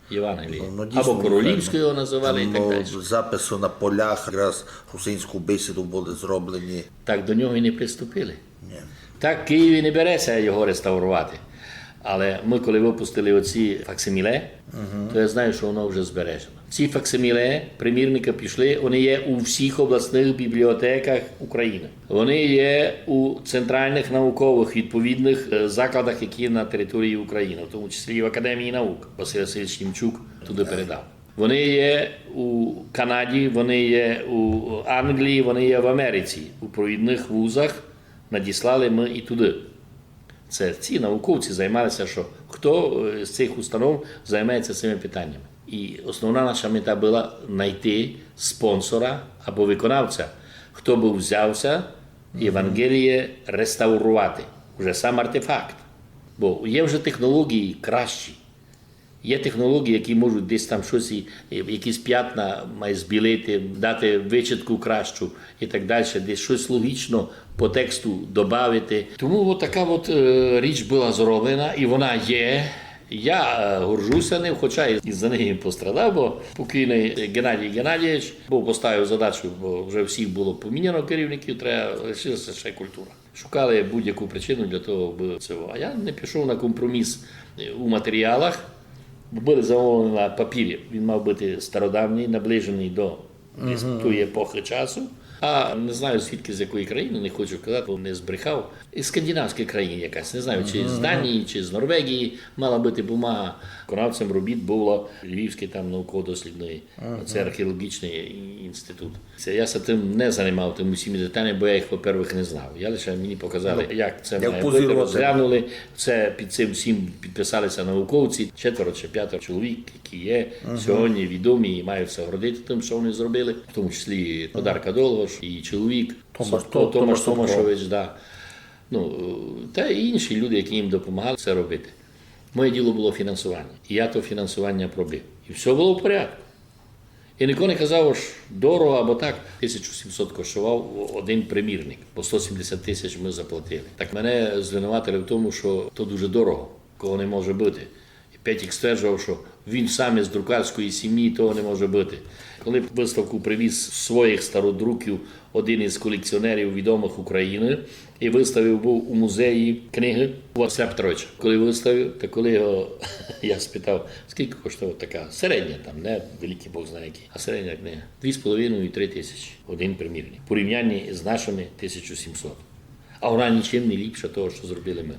Євангеліє. Ну, ну, дійсно унікально. Або королівське його називали і так далі. Там, ну, записи на полях, якраз русинську бесіду були зроблені. Так до нього і не приступили. Ні. Так в Києві не береться його реставрувати. Але ми, коли випустили оці факсиміле, то я знаю, що воно вже збережено. Ці факсиміле примірника пішли, вони є у всіх обласних бібліотеках України. Вони є у центральних наукових відповідних, е, закладах, які на території України, в тому числі і в Академії наук. Василь Васильович Німчук туди передав. Вони є у Канаді, вони є у Англії, вони є в Америці. У провідних вузах надіслали ми і туди. Це ці науковці займалися, що хто, е, з цих установ займається цими питаннями. І основна наша мета була знайти спонсора або виконавця, хто би взявся Євангеліє реставрувати, уже сам артефакт. Бо є вже технології кращі. Є технології, які можуть десь там щось, і, і якісь п'ятна май збілити, дати вичітку кращу і так далі, десь щось логічно по тексту добавити. Тому от така от, е, річ була зроблена, і вона є. Я, е, горжуся ним, хоча і, і за неї пострадав, бо покійний Геннадій Геннадійович був поставив задачу, бо вже всіх було поміняно керівників, треба лишилася ще культура. Шукали будь-яку причину для того, аби це. А я не пішов на компроміс, е, у матеріалах, бо були замовлені на папірі. Він мав бути стародавній, наближений до десь тої епохи часу. А не знаю, звідки, з якої країни, не хочу казати, бо не збрехав. Із скандинавських країн якась, не знаю, чи з Данії, чи з Норвегії мала бути бумага. Виконавцем робіт було Львівський там науково-дослідний, це археологічний інститут. Це я ся тим не займав, тим усім деталями, бо я їх, по-перше, не знав. Я лише, мені показали, як це має бути, розглянули. Це, під цим всім підписалися науковці, четверо чи п'ятеро чоловік, які є сьогодні відомі і мають ся гордити тим, що вони зробили, в тому числі Одарка Долгош, і чоловік Томаш, Томаш Томашович, да. Ну, та й інші люди, які їм допомагали це робити. Моє діло було фінансування. І я то фінансування пробив. І все було в порядку. І ніхто не казав, ож дорого або так. Тисячу сімсот коштував один примірник, бо сто сімдесят тисяч ми заплатили. Так мене звинуватили в тому, що то дуже дорого, кого не може бути. І Петік стверджував, що він сам із друкарської сім'ї, того не може бути. Коли виставку привіз своїх стародруків один із колекціонерів відомих України, і виставив був у музеї книги Василя Петровича. Коли виставив, та коли його я спитав, скільки коштує така середня, там, не великий Бог знає який, а середня книга, дві з половиною і три тисячі один примірник. В порівнянні з нашими тисячу сімсот. А вона нічим не ліпша того, що зробили ми.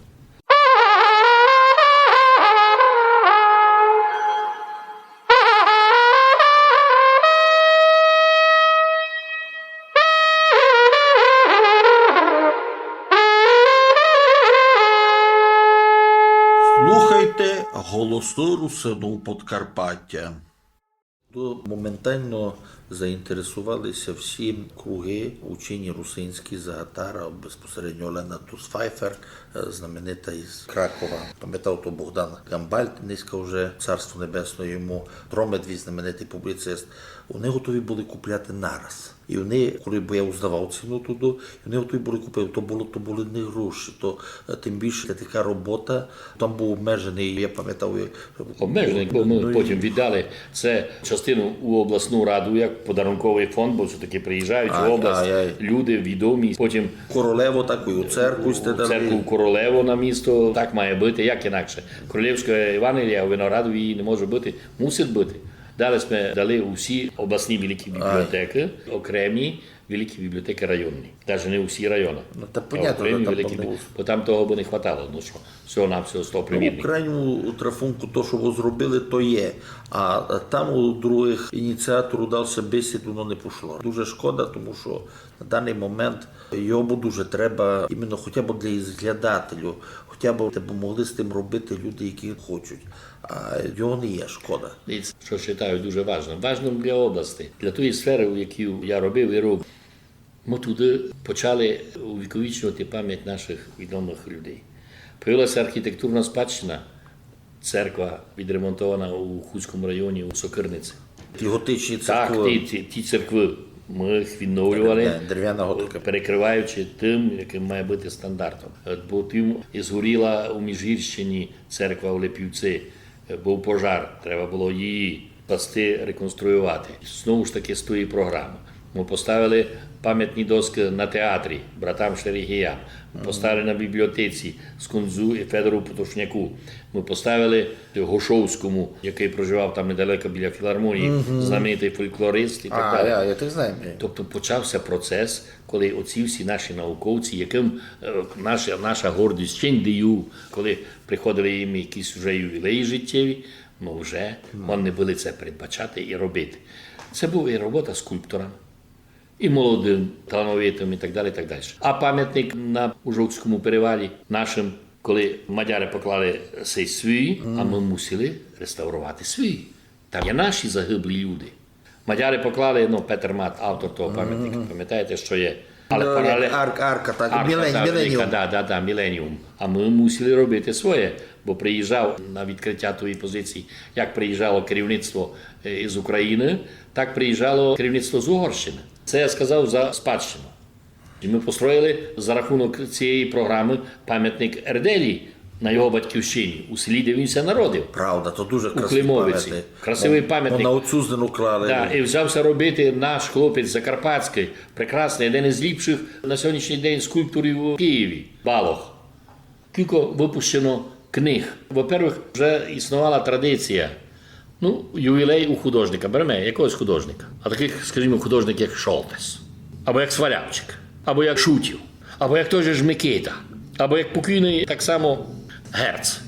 Слухайте «Голосы Русинів Подкарпатя». Моментально заінтересувалися всі круги учені русинські, загатара, безпосередньо Олена Тус-Файфер, е, знаменита із Кракова. Пам'ятав то Богдан Гамбальд, низько вже, царство небесне йому, Промедвій, знаменитий публіцист. Вони готові були купляти нараз. І вони, коли б я узнавав ціну туди, і вони готові були купити, то було, то були не гроші, то, е, тим більше така робота, там був обмежений, я пам'ятав, як... Обмежений, бо ми потім віддали. Це частина Тину у обласну раду як подарунковый фонд, бо всьо-таки приїжджають в область люди відомі, потім Королево таку, у церкву сте дали. Церкву Королево на місто, так має быти, як інакше. Королевська Євангелія у Виноградові її не може быти, мусить быти. Далі сьме дали усі обласні великі бібліотекы, окремі великі бібліотекы районні. Даже не усі районы. Ну, та понятно, окремі там великі, бо там того бы не хватало, ну што, всього-навсього сто примірників. Ну, у крайньому рахунку то, што вы зробили, то є. А там у другых ініціатору дав ся бесід, воно не пошло. Дуже шкода, тому што на даный момент його бы дуже треба, іменно хоча бы для ізглядателю, хоча бы, бы могли з тым робити люди, які хочуть. А його не є, шкода. І це, што вважаю дуже важным. Важным для области, для тої сферы, у якій я робив і роблю. Мы туды почали увіковічнювати память нашых відомых людей. Появила ся архітектурна спадщина, церква відремонтована у Хустському районі, у Сокирниці. Ті готичні церкви. Так, ті, ті, ті церкви. Мы їх відновлювали, дерев'яна готика, перекриваючи тым, якым має быти стандартом. Е, бо тым і згоріла у Міжгірщині церква в Липівці, е, быв пожар, треба было її спасти, реконструювати. Знову ж таки з тої програмы. Мы поставили памятні доскы на театрі братам Шерегіям. Мы поставили на бібліотеці Скунзу і Федору Потошняку. Мы поставили Гошовському, якый проживав там недалеко біля філармонії, знаменитый фолклорист і так далі. А, я, я так знаю. Тобто почав ся процес, коли оці всі наші науковці, якым, е, наша, наша гордість, Чендію, коли приходили їм якісь уже ювілеї життєві, ну вже вони были це передбачати і робити. Це была і робота скульптора, і молодым, талановитым і так далі, і так далі. А памятник на Ужовському перевалі нашым, коли мадяри поклали сей свій, а мы мусили реставрувати свій. Там є наші загиблі люди. Мадяри поклали, ну, Петер Мат, автор того памятника, памятаєте, што є? Але парале-, арка, так, арка, міленіум. Да, да, да, міленіум. А мы мусили робити своє, бо приїжджав на відкриття тої позиції, як приїжджало керівництво, е, із України, так приїжджало керівництво з Угорщини. Це я сказав за спадщину. І мы построїли за рахунок цієї програмы памятник Ерделі на його батьківщині, у селі, де він ся народив. Правда, то дуже красивый памятник. У Климовиці. Красивый памятник. На отцузнину клали. Да, і взяв ся робити наш хлопець закарпатськый, прекрасный, один із ліпшых на сьогоднішній день скульпторів у Києві, Балог. Кілько выпущено книг. Во-первых, вже існувала традиція. Ну, ювілей у художника. Береме якогось художника. А такых, скажімо, художник, як Шолтес. Або як Свалявчик. Або як Шутів. Або як той же ж Микита. Або як покійный так само Герц.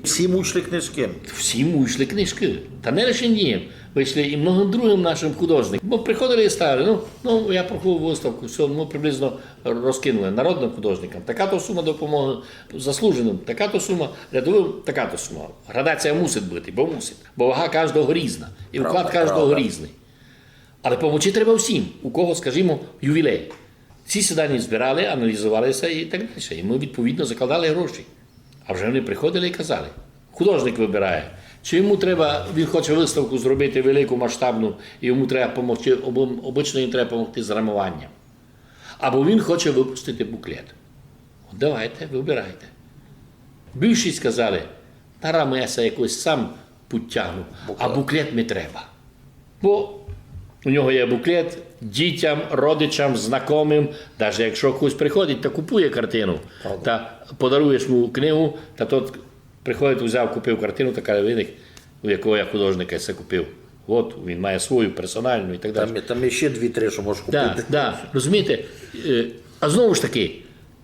Всім уйшли книжкы. Всім уйшли книжкы. Та не лише їм. Вышли і многым другым нашым художникам. Бо приходили і ставили. Ну, ну, я порахував выставку, всьо, ну, приблизно розкинули народным художникам. Така-то сума допомоги заслуженым, така-то сума рядовым, така-то сума. Градація мусить быти, бо мусить. Бо вага каждого різна. І вклад каждого різный. Але помочи треба всім, у кого, скажімо, ювілей. Ці сідані збирали, аналізовали ся і так далі. І мы, відповідно, закладали гроші. А вже вони приходили і казали. Художник выбирає, чи йому треба, він хоче выставку зробити велику, масштабну, і йому треба помогти, обы-, обычно їм треба помогти з рамованням. Або він хоче выпустити буклет. От давайте, выбирайте. Більшість казали: «Та раму я ся якось сам підтягну, а буклет ми треба». Бо у нього є буклет, дітям, родичам, знакомым, даже якщо хтось приходить та купує картину, та подаруєш му книгу, та тот приходить, узяв, купив картину, та каже: «Видиш, у якого я художника се купив. От, він має свою персоналну» і так далі. Там, там є ще дві-три, што можеш купити. Да, да, розумієте? Е, а знову ж таки,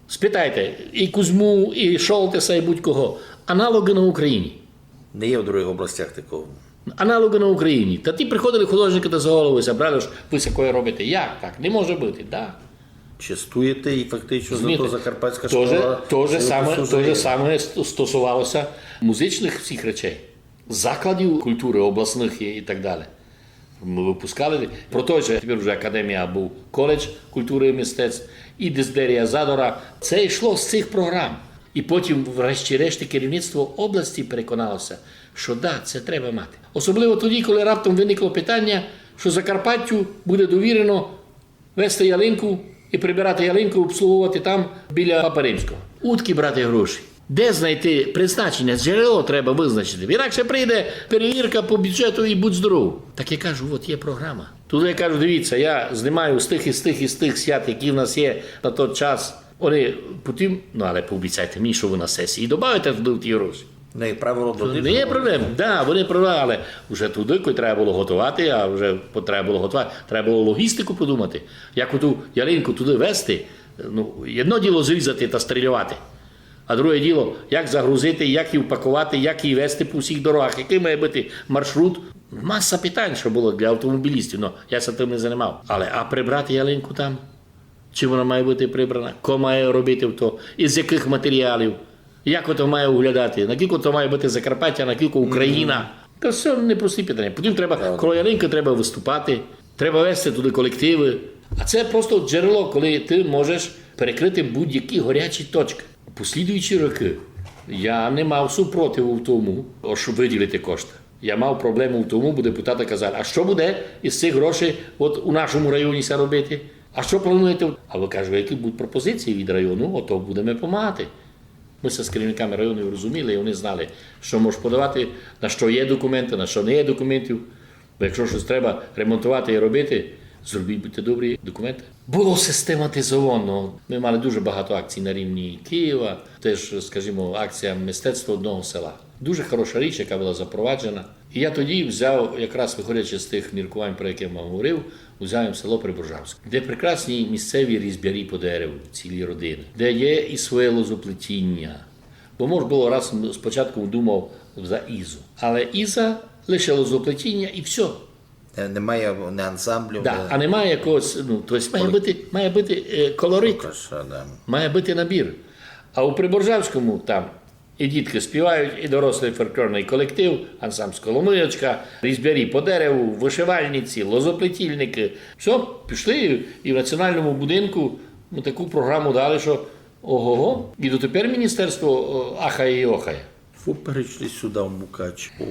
спитайте і Кузьму, і Шолтеса, і будь-кого. Аналогы на Україні. Не є в другых областях такого. Аналогы на Україні. Та ті приходили художникы та за голову ся брали, ож вы сякоє робите. Як так? Не може быти, да? Честуєте і фактично зато закарпатська школа... То же саме, то же саме ст-, стосовало ся музичных всіх речей, закладів культуры обласных і, і так далі. Мы выпускали, про той же, тепер уже академія, быв коледж культуры і мистецтв, і Дезидерія Задора. Це йшло з цих програм. І потім, врешті-решт, керівництво області переконало ся, што да, це треба мати. Особливо тоді, коли раптом виникло питання, што Закарпаттю буде довірено вести ялинку і прибирати ялинку, обслуговувати там біля Папы Римського. Удкі брати гроші? Де знайти призначення? Джерело треба визначити. Інакше прийде перевірка по бюджету і будь здоров. Так я кажу, от є програма. Туды я кажу, дивіться, я знімаю з тых і з тых і з тых свят, які в нас є на той час. Вони потім, ну але пообіцяйте мені, що ви на сесії добавите туды ті гроші. Ну, як правило, до Не є проблем, да, вони програли. Уже туды, коли треба було готовити, а вже по- треба було готовити, треба було логістику подумати. Як оту ялинку туды вести, ну, єдно діло зрізати та стрілювати. А друге діло, як загрузити, як її впакувати, як її вести по всіх дорогах, який має бути маршрут. Маса питань, що було для автомобілістів, але я ся тим не займав. Але а прибрати ялинку там? Чи вона має бути прибрана? Ко має робити то? Із яких матеріалів? Як ото має виглядати? Накілько то має бути Закарпаття, накілько Україна? То все непрості питання. Потім треба, коло ялинки треба виступати, треба вести туды колективи. А це просто джерело, коли ти можеш перекрити будь-які горячі точки. У послідуючі роки я не мав супротиву в тому, щоб виділити кошти. Я мав проблему в тому, бо депутаты казали, а що буде із цих грошей от у нашому районі ся робити? А що плануєте? А я кажу, які будуть пропозиції від району, ото будемо помагати. Ми ся з керівниками районів розуміли, і вони знали, що можуть подавати, на що є документи, на що не є документів. Бо якщо щось треба ремонтувати і робити, зробіть, будьте добрі, документи. Було систематизовано. Ми мали дуже багато акцій на рівні Києва, теж, скажімо, акція «Мистецтво одного села». Дуже хороша річ, яка була запроваджена. І я тоді взяв, якраз виходячи з тих міркувань, про які я вам говорив, взяв село Приборжавське, де прекрасні місцеві різьбярі по дереву, цілі родини, де є і своє лозоплетіння. Бо мож було раз спочатку думав за Ізу. Але Іза лише лозоплетіння і все. Е, Немає не ансамблю, Да, а немає якогось, ну, то есть має бути, має бути е, колорит, Хорошо, да. Має бути набір. А у Приборжавському там і дітки співають, і дорослий фольклорний колектив, ансамбль «Коломийочка», різьбярі по дереву, вишивальниці, лозоплетільники. Все, пішли і в національному будинку ми таку програму дали, що ого-го. І дотепер міністерство о, ахає і охає. Ви перейшли сюди в Мукач у,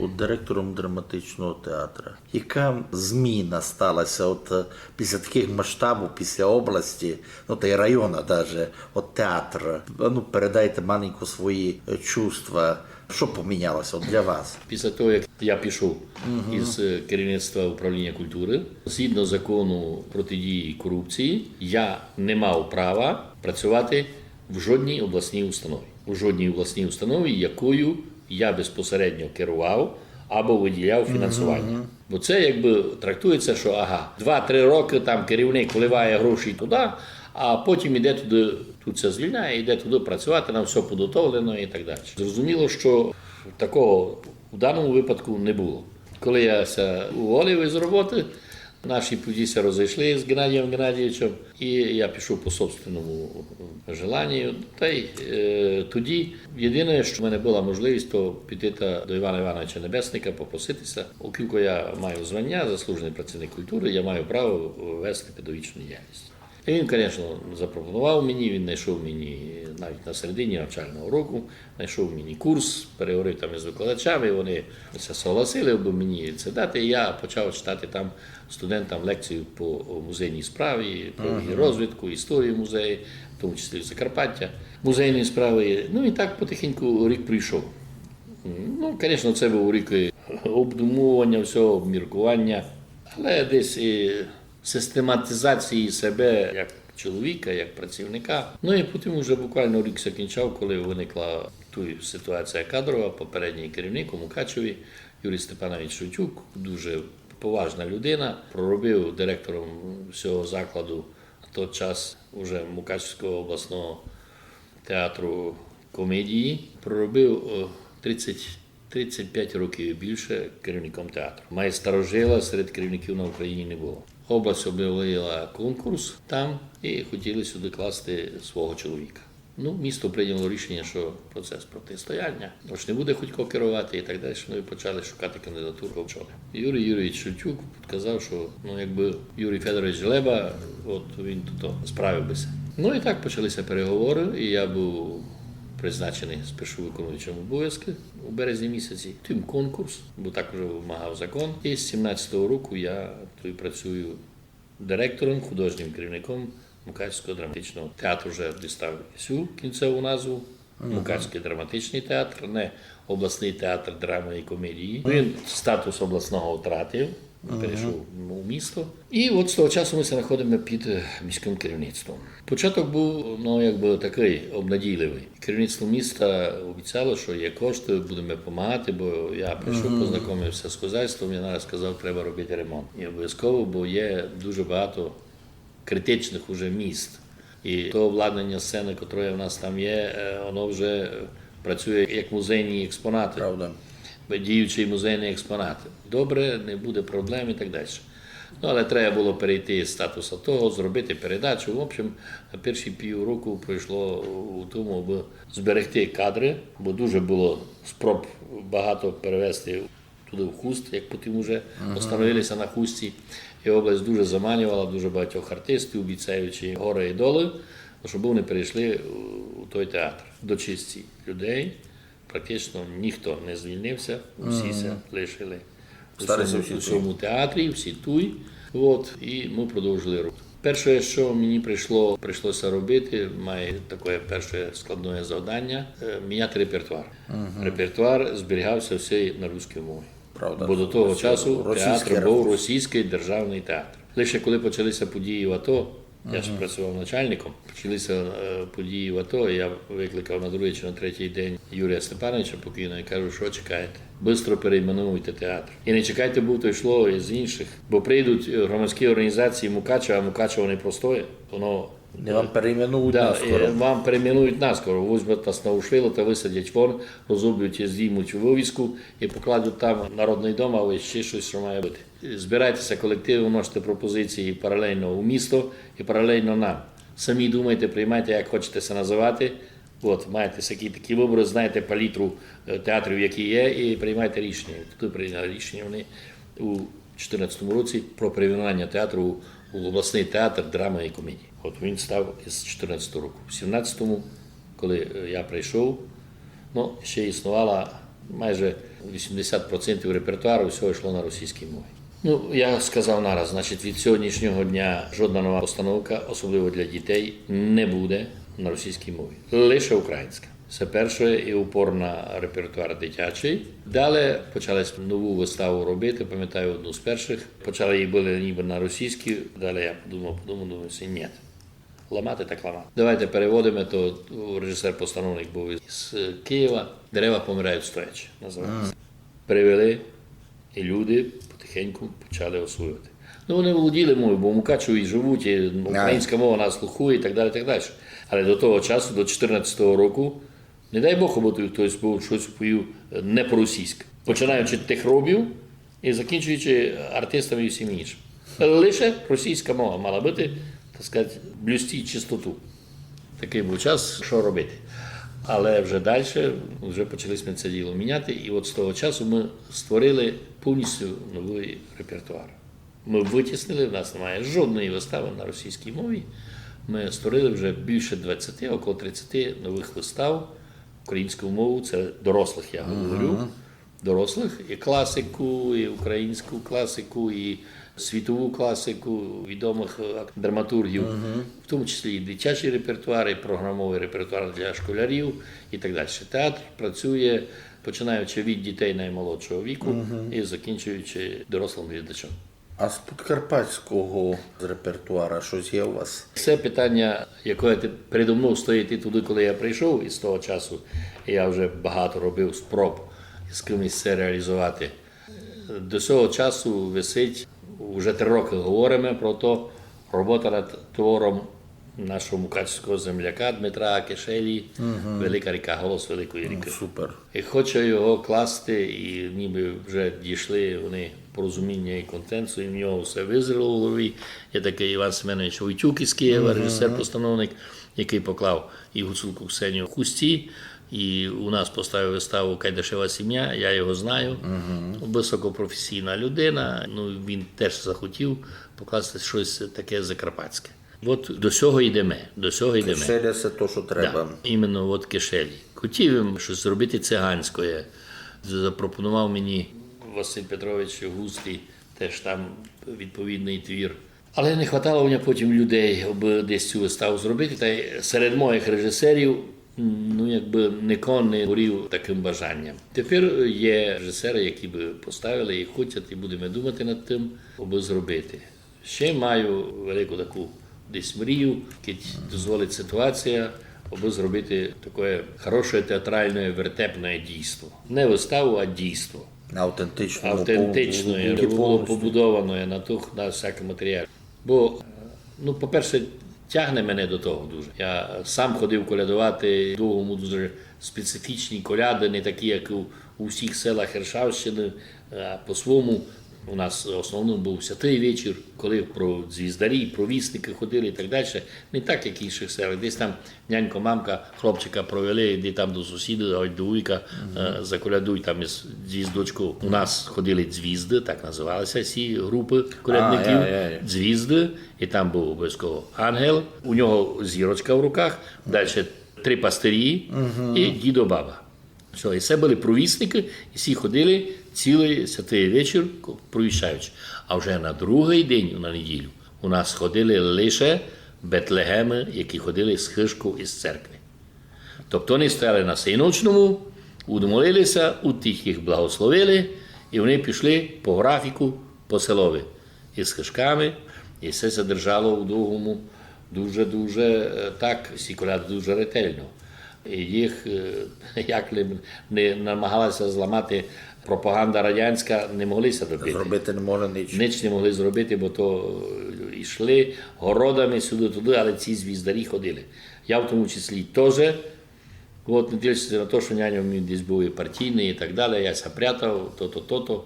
у директором драматичного театру. Яка зміна сталася от е, після таких масштабів, після області, ну та й району даже, от театр? Ну, передайте маленько свої е, чувства. Що помінялося от для вас? Після того, як я пішов із е, керівництва управління культури, згідно закону протидії корупції, я не мав права працювати в жодній обласній установі. У жодній обласній установі, якою я безпосередньо керував або виділяв фінансування. Бо це якби трактується, що ага, два-три роки там керівник вливає гроші туди, а потім іде туди, тут ся звільняє, іде туди працювати, нам все підготовлено і так далі. Зрозуміло, що такого в даному випадку не було. Коли я ся уволив із роботи, наші путі ся розійшли з Геннадієм Геннадійовичем, і я пішов по собственному желанню. Та й е, тоді єдине, що в мене була можливість, то піти та до Івана Івановича Небесника, попроситися. Оскільки я маю звання заслужений працівник культури, я маю право вести педагогічну діяльність. І він, звісно, запропонував мені, він знайшов мені навіть на середині навчального року, знайшов мені курс, переговорив там із викладачами, вони ся согласили, аби мені це дати. І я почав читати там студентам лекцію по музейній справі, про її розвитку, історію музею, в тому числі Закарпаття, музейної справи. Ну і так потихеньку рік пройшов. Ну, звісно, це був рік і обдумування всього, обміркування, але десь і систематизації себе як чоловіка, як працівника. Ну і потім вже буквально рік закінчав, коли виникла туй ситуація кадрова, попередній керівник у Мукачеві Юрій Степанович Шутюк, дуже поважна людина, проробив директором всього закладу, на той час уже Мукачевського обласного театру комедії. Проробив е, тридцять, тридцять п'ять років і більше керівником театру. Май старожила серед керівників на Україні не було. Область об'явила конкурс там і хотіли сюди класти свого чоловіка. Ну, місто прийняло рішення, що процес протистояння, ож не буде Хутько керувати і так далі. Ну і почали шукати кандидатуру очолити. Юрій Юрійович Шутюк казав, що ну якби Юрій Федорович Глеба, от він тут справив би ся. Ну і так почалися переговори, і я був призначений спершу виконуючим обов'язки у березні місяці, потім конкурс, бо так уже вимагав закон. І з сімнадцятого року я тут працюю директором, художнім керівником Мукачівського драматичного театру. Вже дістав і сю кінцеву назву. Мукачськый драматичный театр, не обласный театр драмы і комедії. Він статус обласного втратив, перейшов у місто. І от з того часу ми ся знаходиме під е, міськым керівництвом. Початок быв, ну, якбы такый обнадійливый. Керівництво міста обіцяло, што є кошты, будеме помагати, бо я прийшов, познакомив ся з хозяйством, я нараз сказав, треба робити ремонт. І обовязково, бо є дуже багато критичных уже міст. І то обладнання сцены, котре в нас там є, е, воно вже е, працює як музейні експонаты. Правда. Діючі музейні експонаты. Добре, не буде проблем і так далі. Ну, але треба было перейти з статуса того, зробити передачу. В общем, перші пів року пройшло у тому, абы зберегти кадры, бо дуже было спроб багато перевести туды в Хуст, як потім уже остановили ся на Хусті. І область дуже заманювала дуже багатьох артистів, обіцяючи горы і долы, щоб вони перейшли у той театр. До честі людей практично ніхто не звільнив ся, усі ся лишили у Стараються сьому, всі у сьому театрі, всі туй. От, і ми продовжили рух. Перше, што мені прийшло, прийшло ся робити, має таке перше складне завдання, е, міняти репертуар. Репертуар зберігав ся всьо на руській мові. Правда. Бо до того Російський часу репертуар. Театр быв російськый державный театр. Лише коли почали ся події в АТО, я ж працював начальником, почали ся е, події в АТО, я викликав на другый чи на третій день Юрія Степановича покійного і кажу, што чекаєте? Быстро перейменуйте театр. І не чекайте, бо то йшло із інших. Бо прийдуть е, громадські організації Мукачева, а Мукачево не простоє. Воно Не вам перейменують Да, наскоро. е, вам перейменують наскоро. Возьмуть нас на Ушвило та высадять вон, розобють і здіймуть вывіску і покладуть там Народный дом, або ще штось, што має быти. Збирайте ся колективом, вносьте пропозиції паралельно у місто і паралельно нам. Самі думайте, приймайте, як хочете ся называти. От, маєте всякі такі выборы, знаєте палітру е, театрів, які є, і приймайте рішення. Туды прийняли рішення вони у чотирнадцятому році про перейменування театру у обласный театр драмы і комедії. От він став із чотирнадцятого року. У сімнадцятому, коли е, я прийшов, ну, ще існувала майже вісімдесят процентів репертуару, всього йшло на російській мові. Ну, я сказав нараз, значить, від сьогоднішнього дня жодна нова постановка, особливо для дітей, не буде на російській мові. Лише українська. Се перше і упор на репертуар дитячий. Далі почали нову выставу робити, памятаю, одну з перших. Почали її были ніби на російській, далі я подумав, подумав, думаю, ні. Ламати так ламати. Давайте переводиме, то режисер-постановник быв із Києва. «Дерева помирають стоячи» называється. Перевели, і люди потихеньку почали освоювати. Ну, вони володіли мовою, бо в Мукачеві живуть, і українська мова на слуху і так далі, так далі. Але до того часу, до чотирнадцятого року, не дай Бог, абы тобі хтось быв щось повів е, не по-російськы. Починаючи від тих робів і закінчуючи артистами і всім іншим. Лише російська мова мала быти, так сказати, блюсти чистоту. Такый быв час, што робити. Але вже далі, вже почали сьме це діло міняти, і от з того часу ми створили повністю новый репертуар. Ми вытіснили, в нас немає жодної выставы на російській мові. Ми створили вже більше двадцяти, около тридцяти новых выстав українською мовою, це дорослых, я говорю. Дорослых, і класику, і українську класику, і світову класику відомых е, драматургів, в тому числі і дитячий репертуар, і програмовый репертуар для школярів, і так далі. Театр працює, починаючи від дітей наймолодшого віку і закінчуючи дорослым глядачом. А з подкарпатського з репертуара щось є у вас? Це питання, яке те- передо мнов стоїть і туды, коли я прийшов, і з того часу я вже багато робив спроб з кимось це реалізовати. До сього часу висить, уже три рокы говориме про то, робота над твором нашого мукачівського земляка Дмитра Кешелі «Велика ріка, голос великої ріки». Супер. І хоче його класти, і ніби вже дійшли вони порозуміння і консенсу, і в нього все визріло в голові. Є такый Іван Семенович Войтюк із Києва, режисер-постановник, якый поклав і «Гуцулку Ксенію» в Хусті, і у нас поставив выставу «Кайдашева сім'я», я його знаю. Высокопрофесійна людина, ну, він теж захотів покласти щось таке закарпатське. От до сього йдеме, до сього йдеме. Кешеля — це то, що треба. Да, іменно от Кешелі. Хотів им щось зробити циганське. Запропонував мені Василь Петрович Густий теж там відповідный твір. Але не хватало в нього потім людей, аби десь цю выставу зробити. Та й серед моїх режисерів ну, якбы нико не горів такым бажанням. Тепер є режисеры, які бы поставили і хочуть, і будеме думати над тым, абы зробити. Ще маю велику таку десь мрію, кідь дозволить ситуація, абы зробити таке хороше театральне вертепне дійство. Не выставу, а дійство. Автентично. Автентичне, було побудоване на тих, на всякому матеріалі. Бо, ну, по-перше, тягне мене до того дуже. Я сам ходив колядувати, довго дуже специфічні коляди, не такі, як у, у всіх селах Іршавщини, а по-своєму. У нас основним був Святий вечір, коли про звіздарі, провісники ходили і так далі. Не так, як в інших селах. Десь там нянько, мамка, хлопчика провели, йди там до сусіда, ой, до вуйка, е, заколядуй там із звіздочков. У нас ходили звізды, так называлися всі групы колядників. А, я, я, я. Звізды, і там був обов'язково ангел, у нього зірочка в руках, далі три пастирі і дідо, баба. Все, і це були провісники, і всі ходили цілий святий вечір, провіщаючи. А вже на другий день, на неділю, у нас ходили лише бетлегемы, які ходили з хижков із церкви. Тобто вони стояли на синочному, удмолилися, у тих їх благословили, і вони пішли по графіку по селови із хижками, і все це держало у Довгому дуже-дуже, е, так, всі коляди дуже ретельно. І їх, е, як не, не намагалася зламати пропаганда радянська, не могли ся добити. Зробити не можна нич. Нич не могли зробити, бо то, е, йшли городами сюди-туди, але ці звіздарі ходили. Я в тому числі теж. От, не дивлячись на те, що няньо мій десь був і партійний, і так далі, я ся прятав, то-то, то-то.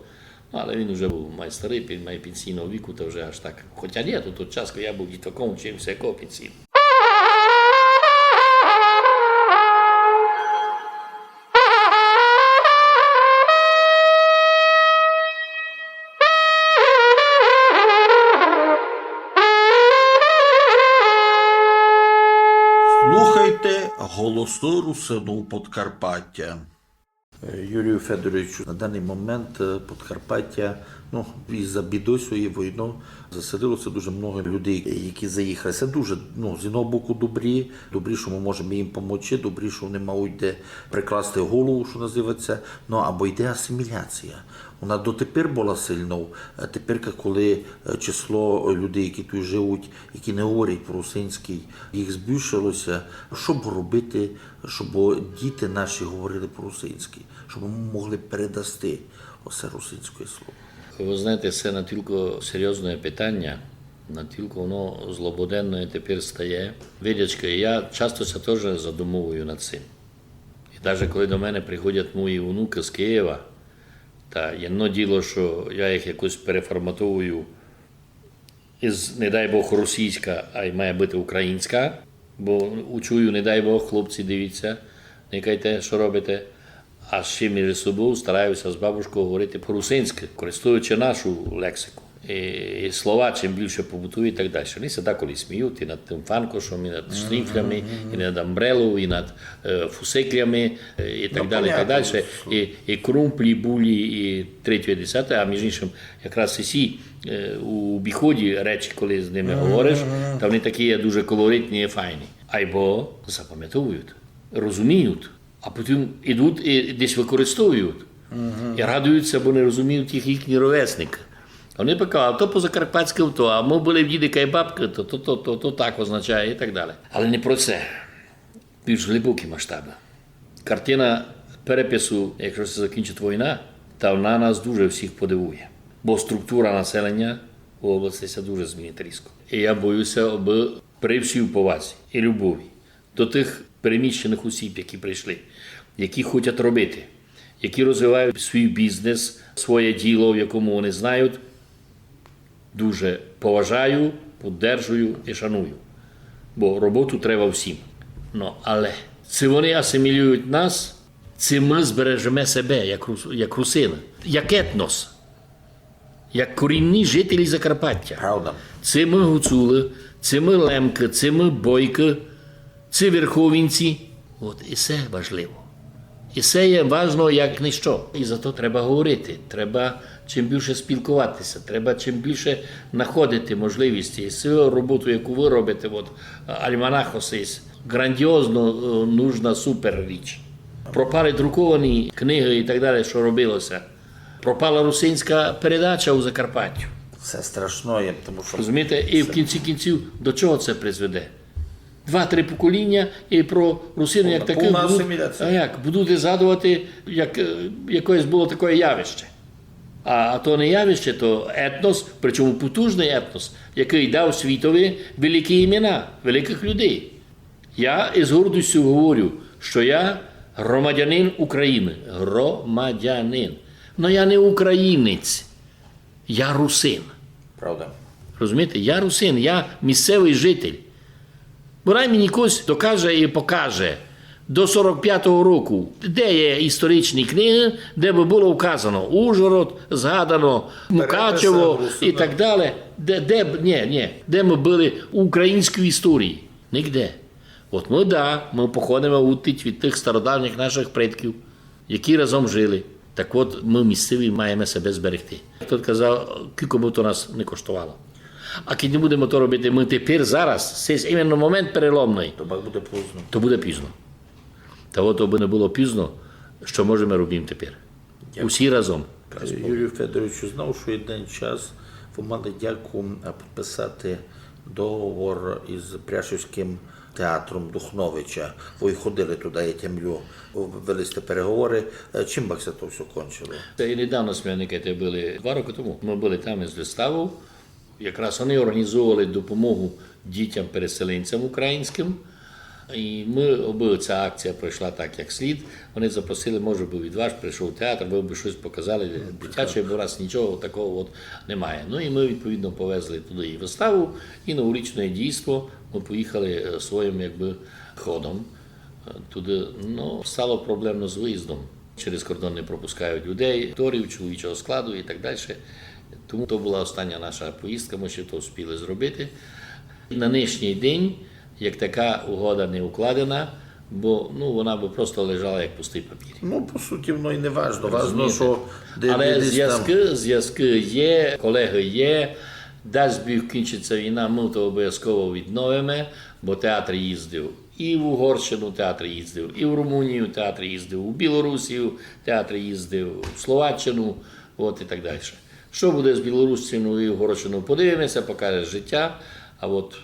Ну, але він вже був май старий, пен-, май пенсійного віку, то вже аж так. Хоча ні, то тот час, коли я був дітваком, вчився, якого пенсійного? Слухайте «Голосы Русинув Подкарпатя». Е, Юрію Федоровичу, на даний момент, е, Подкарпаття, ну, із-за біды сьої войны заселилося дуже много людей, які заїхали. Це дуже, ну, з одного боку добрі, добрі, що ми можемо їм помочи, добрі, що вони мають де прикласти голову, що називається, ну, або йде асиміляція. Вона дотепер була сильною, а тепер, коли, е, число людей, які тут живуть, які не говорять по-русинськи, їх збільшилося, що б робити, щоб діти наші говорили по-русинськи, щоб ми могли передасти осе русинське слово. Ви знаєте, це натілько серйозне питання, натілько воно злободенне тепер стає. Видячка, я часто ся теж задумовую над цим. І навіть коли до мене приходять мої онукы з Києва, та єдно діло, що я їх якось переформатовую із, не дай Бог, російська, а й має бути українська, бо учую, не дай Бог, хлопці, дивіться, никайте, що робите. А ще між собою стараюся з бабушкою говорити по-русинськи, користуючи нашу лексику. І, і слова чим більше побутові і так далі. Вони ся деколи сміють і над тим фанкошом, і над штрімфлями, і над амбрелою, і над, е, фусиклями, е, і так далі, і так далі. І, і крумплі, булі, і третє, і десяте, а між іншим, якраз і сі, е, у обіході речі, коли з ними говориш, та вони такі є дуже колоритні і файні. Айбо запам'ятовують, розуміють, а потім ідуть і десь використовують. І радуються, бо не розуміють їх їхні ровесники. А вони поки, а то по-закарпатськи то, а ми були в дідика і бабки, то, то, то, то, то так означає і так далі. Але не про це. Більш глибокі масштаби. Картина перепису, якщо се закінчить война, та вона нас дуже всіх подивує. Бо структура населення у области ся дуже змінить різко. І я боюся, аби при всій повазі і любові до тих переміщених осіб, які прийшли, які хочуть робити, які розвивають свій бізнес, своє діло, в якому вони знають, дуже поважаю, поддержую і шаную. Бо роботу треба всім. Ну, але ци вони асимілюють нас, ци ми збережеме себе як рус-, як русины, як етнос, як корінні жителі Закарпаття. Правда. Ци мы гуцулы, ци мы лемкы, ци мы бойкы, ци верховинці. От, і се важливо. І се є важно, як ніщо. І за то треба говорити, треба чим більше спілкуватися, треба чим більше знаходити можливості. І цю роботу, яку ви робите, от, альманахос із Грандіозно, е, нужна супер річ. Пропали друковані книги і так далі, що робилося. Пропала русинська передача у Закарпаттю. Се страшно є, тому що... Розумієте? І в кінці кінців до чого це призведе? Два-три покоління і про русинів як таких будуть, а як, будуть згадувати як, е, якесь було таке явище. А, а то не явище, то етнос, причому потужний етнос, який дав світові великі імена, великих людей. Я із гордістю говорю, що я громадянин України. Громадянин. Но я не українець, я русин. Правда. Розумієте? Я русин, я місцевий житель. Бо най мені хтось докаже і покаже до сорок пятого року, де є історичні книги, де би було вказано Ужгород, згадано Мукачево і так далі. Де, де б, ні, ні, де ми були у українській історії? Нігде. От ми, да, ми походимо від тих, від тих стародавніх наших предків, які разом жили. Так от, ми місцеві маємо себе зберегти. Хто казав, кілько би то нас не коштувало. А коли не будемо то робити ми тепер, зараз, це іменно момент переломний, то пак буде пізно. То буде пізно. Та от, аби не було пізно, що можемо робити тепер? Усі разом. Юрію Федоровичу, знав, що єден час ви мали дяку, а, підписати договор із Пряшівським театром Духновича. Ви ходили туди, я тямлю, вели сте переговори. Е, чим пак ся то все кончило? Та і недавно сьме, никайте, були, два роки тому. Ми були там із виставою. Якраз вони організовували допомогу дітям-переселенцям українським. І ми, аби ця акція пройшла так, як слід, вони запросили, може би, від вас прийшов театр, ви б щось показали дитяче, бо у нас нічого такого от немає. Ну і ми, відповідно, повезли туди і виставу, і новорічне дійство. Ми поїхали, е, своїм, якби, ходом, е, туди. Ну, стало проблемно з виїздом. Через кордон не пропускають людей, акторів, чоловічого складу і так далі. Тому то була остання наша поїздка, ми ще то встигли зробити. На нинішній день, як така угода не укладена, бо, ну, вона би просто лежала як пустий папір. Ну, по суті, воно і не важно. Важно, розумієте, що де-, але де-, десь там зв'язки, зв'язки є, колеги є. Дасть Бог, кінчиться війна, ми то обов'язково відновимо, бо театр їздив. І в Угорщину театр їздив, і в Румунію театр їздив, у Білорусію театр їздив, в Словаччину, от, і так далі. Що буде з Білорусщиною і Угорщиною, подивимося, покаже життя. А от,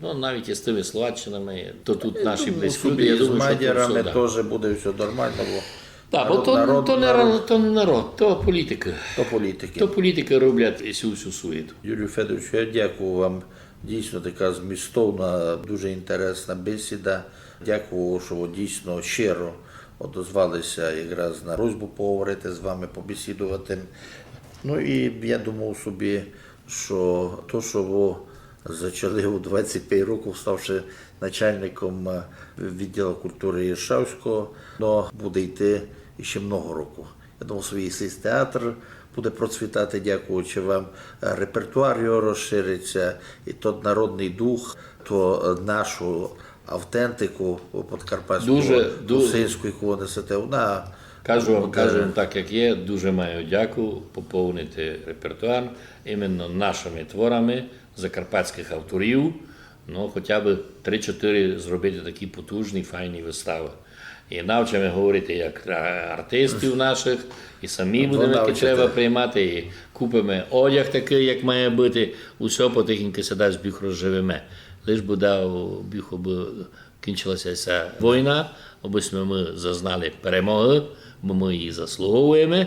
ну, навіть із тими Словаччинами, то тут наші близькі люди, я думаю, що тут все, да. Я думаю, з мадярами теж буде все нормально, бо... Так, бо народ, то, народ, то не народ, то не народ, то політики. То політики. То політики роблять всю, всю суєту. Юрію Федоровичу, я дякую вам. Дійсно така змістовна, дуже інтересна бесіда. Дякую, що ви дійсно щиро одозвалися якраз на просьбу поговорити з вами, побесідувати. Ну і я думав собі, що то, що ви зачали у двадцять пять років, ставши начальником, е, відділу культури Іршавського, но буде йти іще много років. Я думаю, свій сись театр буде процвітати, дякуючи вам. Е, репертуар його розшириться, і тот народний дух, то, е, нашу автентику подкарпатську, дуже, дуже русинську, яку ви несете, вона буде... Кажу вам, кажу вам так, як є, дуже маю дяку поповнити репертуар іменно нашими творами закарпатських авторів, ну, хоча б три-чотири зробити такі потужні, файні вистави. І навчимо говорити як, а, артистів наших, і самі будемо, які треба, приймати, і купимо одяг такий, як має бути. Усьо потихеньку ся, дасть Бог, розживеме. Лиш би дав Бог, аби кінчилася ся війна, аби сьме ми зазнали перемоги, бо ми її заслуговуємо.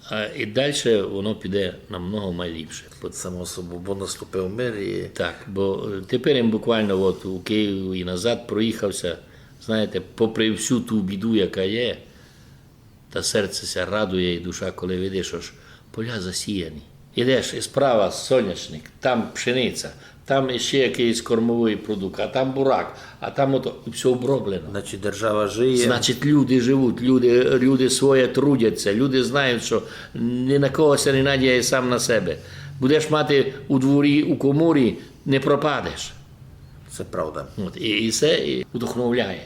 А, і дальше воно піде намного майліпше. Само собою, бо наступив мир і... Так, бо, е, тепер я буквально от у Києві і назад проїхався, знаєте, попри всю ту біду, яка є, та серце ся радує і душа, коли видиш, ож поля засіяні. Ідеш, і справа соняшник, там пшениця, там іще якийсь кормовий продукт, а там бурак, а там ото, і всьо оброблено. Значить, держава жиє. Значить, люди живуть, люди, люди своє трудяться, люди знають, що ні на кого ся не надіяй, сам на себе. Будеш мати у дворі, у коморі, не пропадеш. Це правда. От, і, і це і вдохновляє.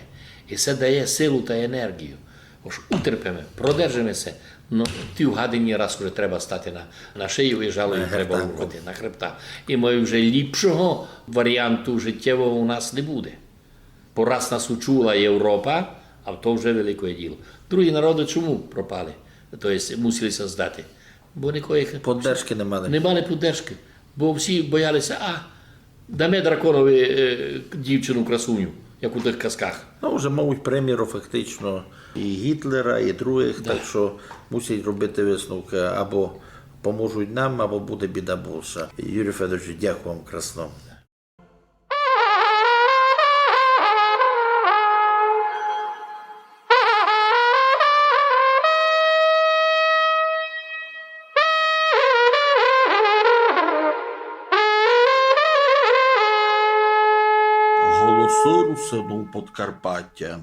І це дає силу та енергію. Ож утерпиме, продержиме ся, но тій гадині раз уже треба стати на, на шию і жалобу треба урвати, на хребта. І май вже ліпшого варіанту життєвого у нас не буде. Бо раз нас учула Європа, а то вже велике діло. Другі народы чому пропали? То єсть мусили ся здати. Бо никоїх... Поддержкы не мали. Не мали поддержкы. Бо всі бояли ся, а, даме драконови, е, дівчину красуню, як у тых казках. Ну, вже мають приміру фактично і Гітлера, і другых, так што мусять робити висновкы, або поможуть нам, або буде біда більша. Юрій Федорович, дякую вам красно. Голосы Русинів Подкарпатя.